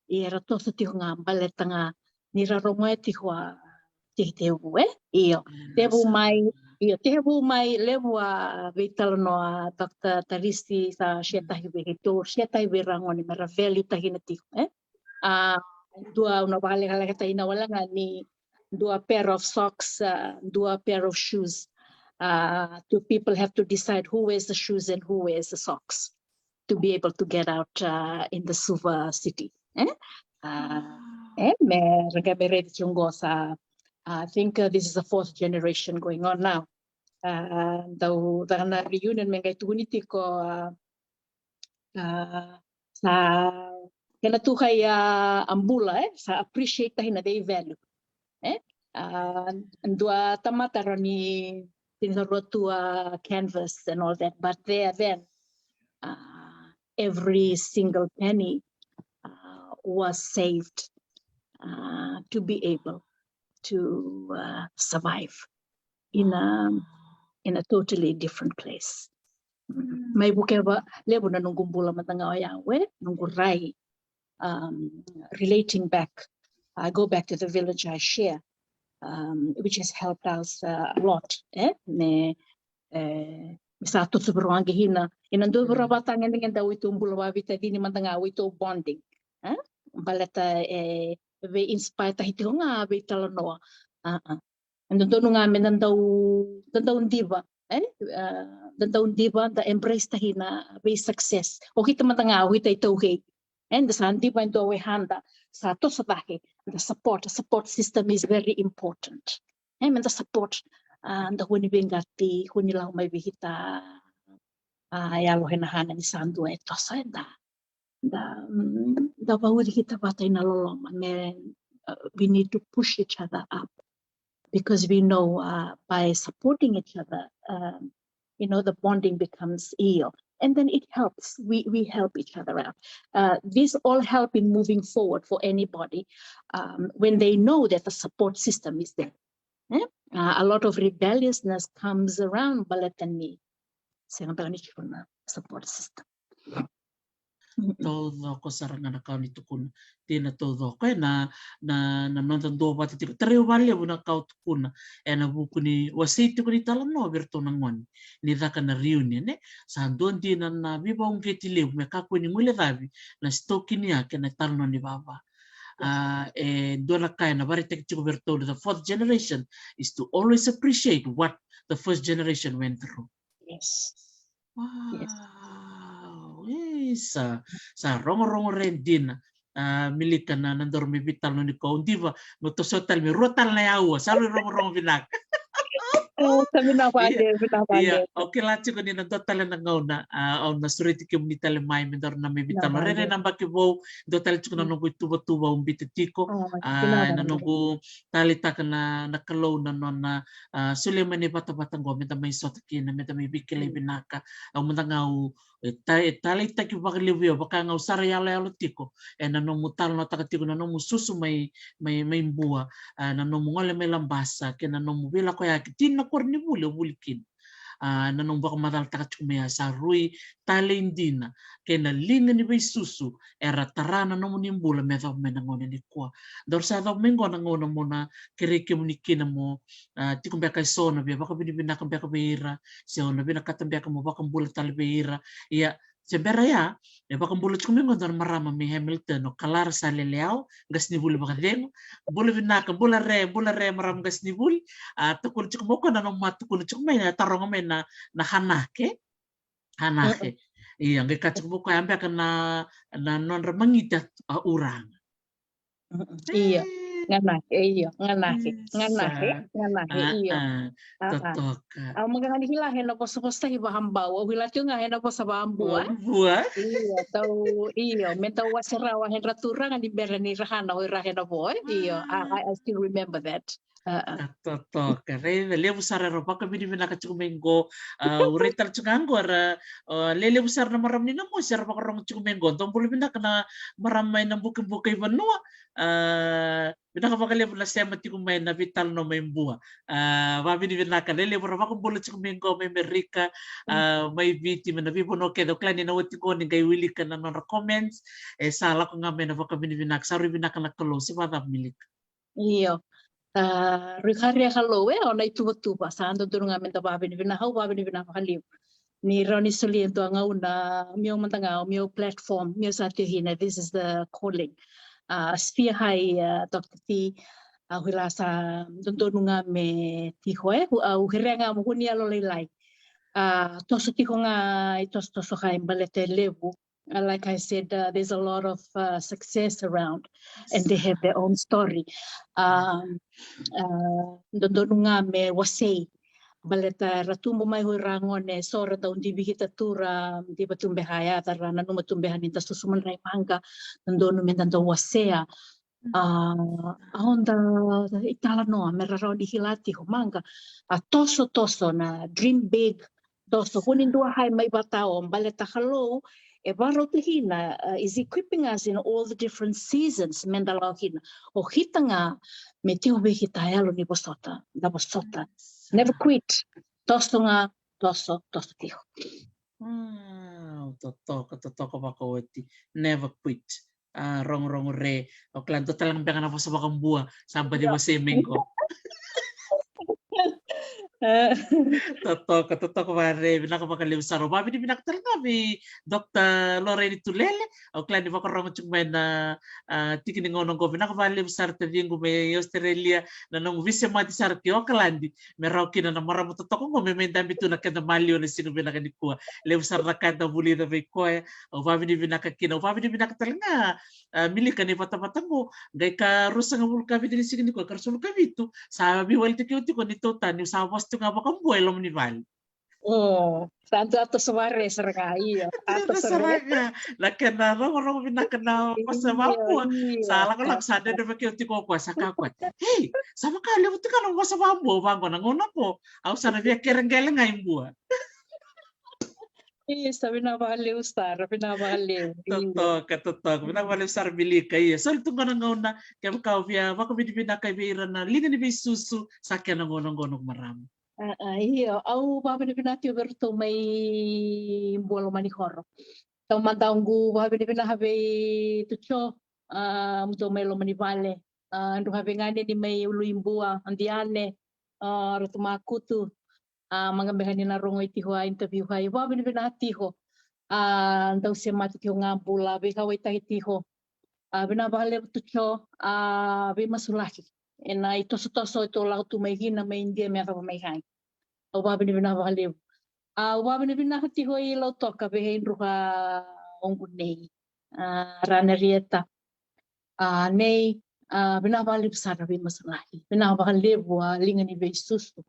ia era toso tiko ga, baleta ga ni ra rogoya tiko a teitevu, e? Io. Tevu mai, io, tevu mai, levu a veitalanoa, Doctor Tarisi sa share tahi vei keitou, share tahi vei ira gone, me ra value tahina tiko, e? A, dua au na vakalekaleka tahina wale ga ni dua pair of socks, a, dua pair of shoes. A, two people have to decide who wears the shoes and who wears the socks to be able to get out, uh, in the Suva city. E? Uh, e, me ra qai mai raici tiko qo sa, I think, uh, this is the fourth generation going on now. Uh, dau, dau na reunion me qai tukuni tiko, uh, uh, sa kena tu kai a, a bula, e? Sa appreciate tahina, they value. E? A, dua tamata rawa ni tinikarua tu a canvas and all that, but there then, uh, every single penny, uh, was saved, uh, to be able to, uh, survive in a, in a totally different place. Mm. Mai vukea vakalevu na noqu bula mada ga oya, e, noqu rai, um, relating back. I go back to the village I share, um, which has helped us, uh, a lot, e? Me, e, me sa toso vei rau ga kina. Ena dua vei rau vata gedegede a weitou bula vakaveitacini mada ga, weitou bonding, e? Baleta, e, vei inspire tahi tiko ga veitalanoa. A, a. E dodonu ga me da dau, da dau diva, e? A, da dau diva, da embrace tahina vei success. O kita mada ga, o kita iTaukei. E, da sa diva e dua wekada, sa toso cake, da support, support system is very important. E, me da support, a, da kua ni veiqati, kua ni lako mai vei kita, a, yalo hena hana ni sa dua e toso, e da, da, mm, da vauci kita vata ina loloma, me, uh, we need to push each other up because we know, uh, by supporting each other, um, you know, the bonding becomes io. And then it helps. We, we help each other out. Uh, this all help in moving forward for anybody, um, when they know that the support system is there. E? Uh, a lot of rebelliousness comes around baleta ni sega beka ni tiko na support system. Mm-mm. Taucoko sara ga na ka o ni tukuna. Dina taucoko, e, na, na, na noda duavata tiko. Tarai au vakalevu na ka o tukuna ena vuku ni wasei tiko ni talanoa vei iratou na gone ni caka na reunion, e? Sa dua dina na veivakauqeti levu me kakua ni guilecavi na sitoki ni yake na talanoa ni vava. A, e dua na ka ena vakaraitaki tiko vei iratou, the fourth generation, is to always appreciate what the first generation went through. Yes. Wow. Isa, sa rogorogo re dina. A, Milika, na, na daru me veitalanoa ni ko, au diva mo toso tale me rua tale na yaua, sa rui rogorogo vinaka. Sa vinaka vale, vinaka vale. Ia, au kila tiko ni na dua tale na gauna, a, au na sureti kemuni tale mai me daru na me veitalanoa. Rere na baki vou, dua tale tiko na noqu ituvatuva au bita tiko. A, ena noqu taleitaka na, na Kalou na nona, a, solia mai na ivatavata qo me da mai sota kina, me da mai veikilai vinaka. Au mada ga au, e, ta, e taleitaki vakalevu vei au, vaka ga au sara yaloyalo tiko ena nomu talanoataka tiko na nomu susu mai, mai, mai Bua, a, na nomu gole mai Labasa, kei na nomu veilakoyaki, tini na koronivuli o vuli kina. A, na nomu vakamacalataka tiko mai, a sa rui talei dina kei na liga ni veisusu era tara na nomuni bula me yacova mai na gauna nikua. Daru sa yacova mai qo na gauna mo na kerei kemuni kina mo, a, tiko beka eso na via vakavinavinaka beka vei ira, se o na vinakata beka mo vakabula tale vei ira. Ia, se bera ya, e vakabula tiko mai qo dua na marama mai Hamilton, o Kalara Saleleao, qasenivuli vakacegu. Bula vinaka, bula re, bula re, marama qasenivuli. A, tukuna tiko mai o koya na nomu a tukuna tiko mai, na taroga mai na, na hanake. Hanake. Ia, qai kaya tiko mai o koya, a beka na, na nodra magiti a, a uraga. Io, ganake, io, ganake, ganake, ganake, io. Totoka. Au maka ga ni kila he na vosavosa i Vakabau, au kila tiko ga he na vosa Vakabua. Bua. Io, tau, io, me tau wase rawa he dra turaga ni bera ni ra kana o ira he na vo, e? Io, I, I, I still remember that. A, a. A, totoka, raica, levu sara era vakavinavinaka tiko mai qo. A, au rai tale tiko ga qo era, a, lelevu sara na marama ni Namosi era vakarogo tiko mai qo. Dou bula vinaka na marama mai na bukibuka i vanua. A, vinaka vakalevu na sema tiko mai na veitalanoa mai Bua. A, vakavinavinaka, lelevu era vakabula tiko mai qo mai Amerika, a, mai Viti, mai na veivanua kece. Au kila ni na oti qo ni qai wilika na nodra comments. E sa lako ga mai na vakavinavinaka, sa rui vinaka na Kalou, se vakacava Milika? Io. A, rui kari a Kalou, e, o na ituvatuva, sa dodonu ga me da vakavinavinaka, au vakavinavinaka vakalevu. Ni rawa ni solia e dua gauna, meu mada ga, meu platform, meu sa tiko kina, this is the calling. A, Spear High, a, Doctor T, a, au kila sa dodonu ga me tiko, e, au kerea ga mo kua ni yalolailai. A, toso tiko ga, i tosotoso ga i baleta e levu. Uh, like I said, uh, there's a lot of, uh, success around, and they have their own story. Um, uh, dodonu ga me wasei. Baleta ra tubu mai o ira gone, so ra dau divi kita tu, ra diva tu beka, ya, ra nanuma tu beka ni da susu madrai maqa, dodonu me da dau wasea. A, a, o da italanoa me ra rawa ni kila tiko, maqa, a, toso, toso, na dream big, toso, kua ni dua high mai vata, o baleta Kalou e vakarautaki kina, a, is equipping us in all the different seasons me da lako kina. O kita ga me tiko vei kita yalo ni vosota, da vosota. Never quit. Toso ga, toso, toso tiko. Wow, totoka, totoka vakaoti. Never quit. A, rogorogo re. Au kila dua tale ga beka na vosa Vakabua sa baci wasei mai qo. Totoka, totoka vare, vinaka vakalevu sara. Au vakavinavinaka tale ga vei Doctor Lorraine Tulele. Au kila ni vakarogo tiko mai na, a, tiki ni gauna qo. Vinaka vakalevu sara taciqu mai Australia, na nomu veisemati sara ki Okaladi. Me rawa kina na marama totoka qo me mai dabe tu na keda maliwa na siga vinaka nikua. Levu sara na ka eda vulica vei koya. Au vakavinavinaka kina, au vakavinavinaka tale ga, a, Milika, na ivatavata qo, qai ka ruasagavulu ka vitu ni siga nikua, ka ruasagavulu ka vitu, sa veiwalitaki au tiko ni tauta niu sa vosa tiko ga Vakabua e loma ni vale. O, sa dua toso vare sara ga, io. Sa toso vare sara ga. Na kena rogorogo vinaka na vosa Vakabua. Sa lakolako, sa dredre vei au tiko o koya, sa kaya o koya, "Ei, sa vaka levu tiko na vosa Vakabua vaqo na gauna qo." Au sa na via kere qele ga i Bua. Isa, vinaka vakalevu sara, vinaka vakalevu. Totoka, totoka. Vinaka vakalevu sara Milika. Ia, soli tu qo na gauna, kevaka o via vakavinavinaka vei ira na liga ni veisusu, sa kena gauna qo noqu marama. A, a, io, au vakavinavinaka tiko vei iratou mai Bua Lomanikoro. Taumada au qu vakavinavinaka vei Tuco, a, mutou mai loma ni vale. A, dru ka vei gane ni mai Ulu i Bua, a, Diane, a, Ratu Makutu, a, maqa beka ni na rogo i tiko a interview ka, i vakavinavinaka tiko. A, dau semati tiko ga bula, veikauaitaki tiko. A, vinaka vakalevu Tuco, a, veimasulaki. Ena itosotoso e tou lako tu mai kina mai Idia me yacova mai kai. Au vakavinavinaka vakalevu. A, au vakavinavinaka tiko i Lautoka vei dru ka oqu nei. A, Rana Rieta. A, nei, a, vinaka vakalevu sara veimasulaki. Vinaka vakalevu a liga ni veisusu.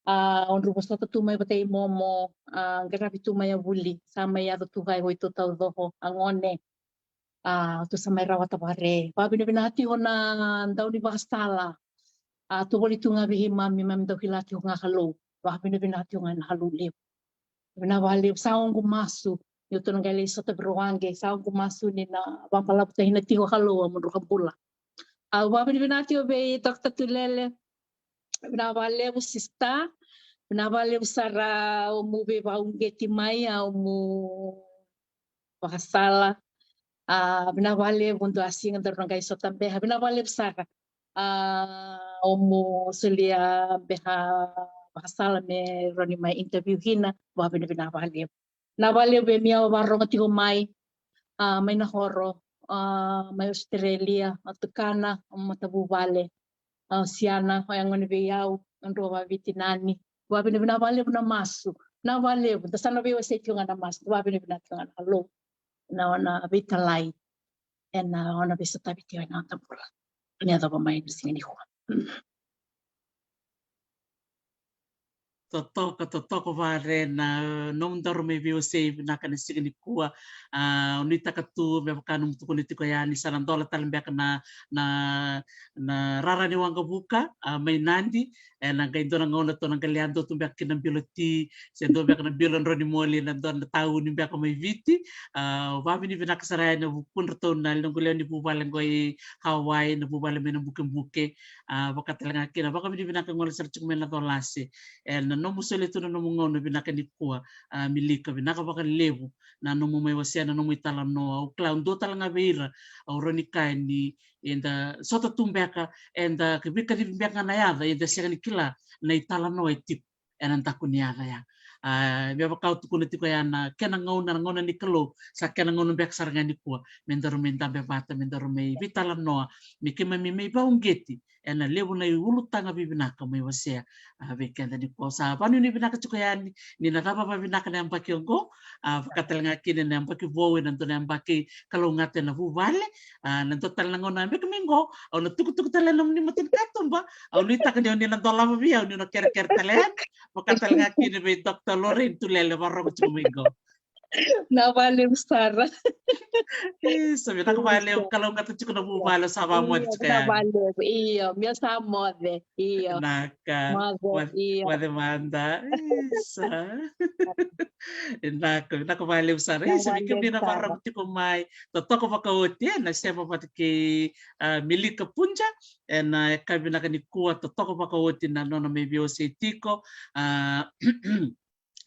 A, o dru vosota tu mai vata i Momo, a, qaravi tu mai a vuli, sa mai yaco tu kai ko i tou taucoko, a gone. A, tou sa mai rawata vare. Vakavinavinaka tiko na dau ni vakasala. A, tou voli tu ga vei keimami, mami dau kila tiko ga Kalou. Vakavinavinaka tiko ga na Kalou levu. Vinaka vakalevu, sa oqu masu. Ni o tou na qai lai sota vei rau waqe, sa oqo masu ni na vakabalavu tahina tiko Kalou a mudrau ka bula. Au vakavinavinaka tiko vei Doctor Tulele. Vinaka vakalevu sister. Vinaka vakalevu sara o mu veivakauqeti mai, a o mu vakasala. A vinaka vakalevu, dua a siga daru na qai sota beka. Vinaka vakalevu sara. A o mu solia beka vakasala me rawa ni mai interview kina. Vakavinavinaka vakalevu. Na vakalevu e mi au a vakarogo tiko mai, a mai na horo, a mai Australia, a tukana, a matavuvale, a siana, o yagona vei au, a drua vaviti nani. Vakavinavinaka vakalevu na masu. Na vakalevu, da sa na veiwasei tiko ga na masu, vakavinavinaka tiko ga na Kalou. Na ona veitalai, ena ona veisotavi tiko ena noda bula. Ni yacova mai na siga nikua. Totoka, totoka vare na nomudaru mai veiwasei vinaka na siga nikua. A, au nuitaka tu me vaka nomu tukuna tiko yani, sa na dola tale beka na, na, na rara ni waqavuka, a, mai Nadi, ena qai dua na gauna tou na qai lai yadua tu beka kina bilo ti, se dua beka na bilo drau ni moli, na dua na tauni beka mai Viti. A, vakavinavinaka sara yani na vukudratou na lewe ni vuvale qo i Hawaii, na vuvale mai na Bukebuke. A, vaka tale ga kina, vakavinavinaka gole sara tiko mai na Colase. E, na nomu solia tu na nomu gauna vinaka nikua, a, Milika, vinaka vakalevu na nomu mai wasea na nomu italanoa. Au kila, au dua tale ga vei ira au rawa ni kaya ni eda sota tu beka, eda veikacivi beka ga na yaca, eda sega ni kila na italanoa e tiko ena daku ni yaca ya. A, me vaka au tukuna tiko ya, na kena gauna, na gauna ni Kalou, sa kena gauna beka sara ga nikua me daru mai dabe vata, me daru mai veitalanoa, me keimami mai vakauqeti ena levu na iulutaga vivinaka mai wasea, a, vei keda nikua. Au sa vakanuinui vinaka tiko yani ni na cava vavinaka na yabaki oqo, a, vaka tale ga kina na yabaki vou, ena dua na yabaki kalougata ena vuvale. A, na dua tale na gauna beka mai qo, au na tukutuku tale ena nomuni matanikatuba. Au nuitaka ni o ni na dolava vei au, ni na kerekere tale yani. Vaka tale ga kina vei Doctor Lorraine Tulele, vakarogo tiko mai qo. Na vakalevu sara. Isa, vinaka vakalevu, kalougata tiko na vuvale, au sa vakamoce tiko yani. Io, vinaka vakalevu, io, meu sa moce, io. Vinaka. Moce, io. Moce mada. Isa. Vinaka, vinaka vakalevu sara. Isa, vei kemuni na vakarogo tiko mai, totoka vakaoti, e, na sema vata kei, a, Milika Punja, ena yakavi vinaka nikua, totoka vakaoti na nona mai veiwasei tiko, a,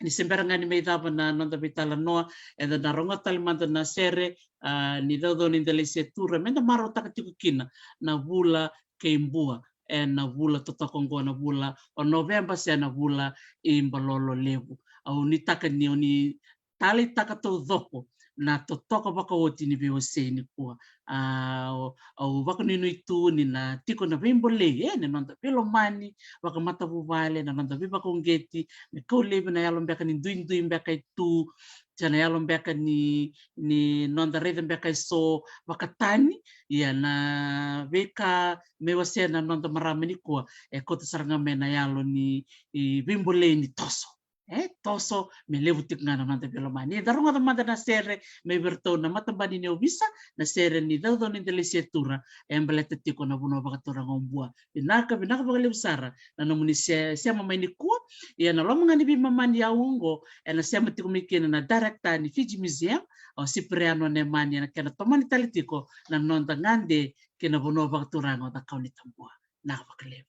ni se bera ga ni mai cava na noda veitalanoa, eda na rogoca tale mada na sere, a, ni Caucau ni Delaisiatura, meda marautaka tiko kina na vula kei Bua, ena vula totoka oqo, na vula o Noveba se na vula i Balolo Levu. Au nuitaka ni o ni taleitaka taucoko na totoka vakaoti ni veiwasei nikua. A, au, au vakanuinui tu ni na tiko na veibolei, e, na noda veilomani vakamatavuvale, na noda veivakauqeti, me kau laivi na yalo beka ni duidui beka e tu, se na yalo beka ni, ni noda raica beka e so vakatani. Ia na veika me wasea na noda marama nikua, e kauta sara ga mai na yalo ni, i, veibolei ni toso. E, toso, me levu tiko ga na noda veilomani. Eda rogoca mada na sere mai vei iratou na matabani ni ovisa, na sere ni Caucau ni Delaisiatura, e baleta tiko na vanua vakaturaga o Bua. Vinaka, vinaka vakalevu sara na nomuni se, sema mai nikua. Ia na loma ga ni veimama ni yau oqo, ena sema tiko mai kina na director ni Fiji Museum, o Cipriano Nemani, ena kena tomani tale tiko na noda gade ki na vanua vakaturaga o Cakaunitabua. Vinaka vakalevu.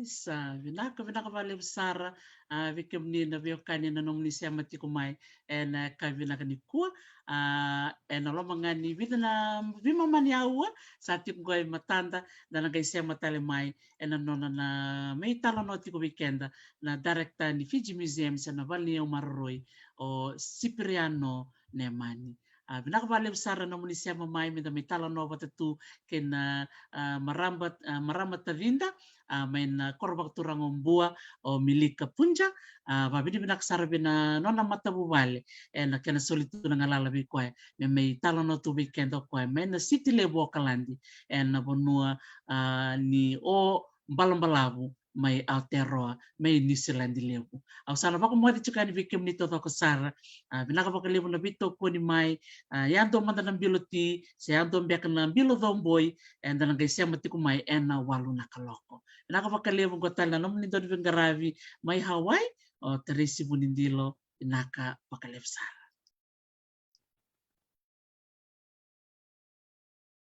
Sa vinaka, vinaka vakalevu sara, a, vei kemuni na veiwekani na nomuni sema tiko mai ena ka vinaka nikua, a, ena loma ga ni vica na veimama ni aua sa tiko qo e matada, da na qai sema tale mai ena nona na mai talanoa tiko vei keda na director ni Fiji Museum se na vale ni yau maroroi, o Cipriano Nemani. A, vinaka vakalevu sara na nomuni sema mai me da mai talanoa vata tu kei na, a, marama, a, marama tacida, a, mai na koro vakaturaga o Bua, o Milika Punja. A, vakavinavinaka sara vei na nona matavuvale ena kena soli tu na galala vei koya me mai talanoa tu vei keda o koya mai na siti levu o Okaladi, ena vanua, a, ni o balabalavu mai Aotearoa, mai Niusiladi levu. Au sa na vakamoce tiko yani vei kemuni taucoko sara. A, vinaka vakalevu na veitokoni mai, a, yadua mada na bilo ti se yadua beka na bilo coboi, eda na qai sema tiko mai ena walu na kaloko. Vinaka vakalevu. Qo tale na nomuni dauniveiqaravi mai Hawaii, o Teresi Vunidilo. Vinaka vakalevu sara.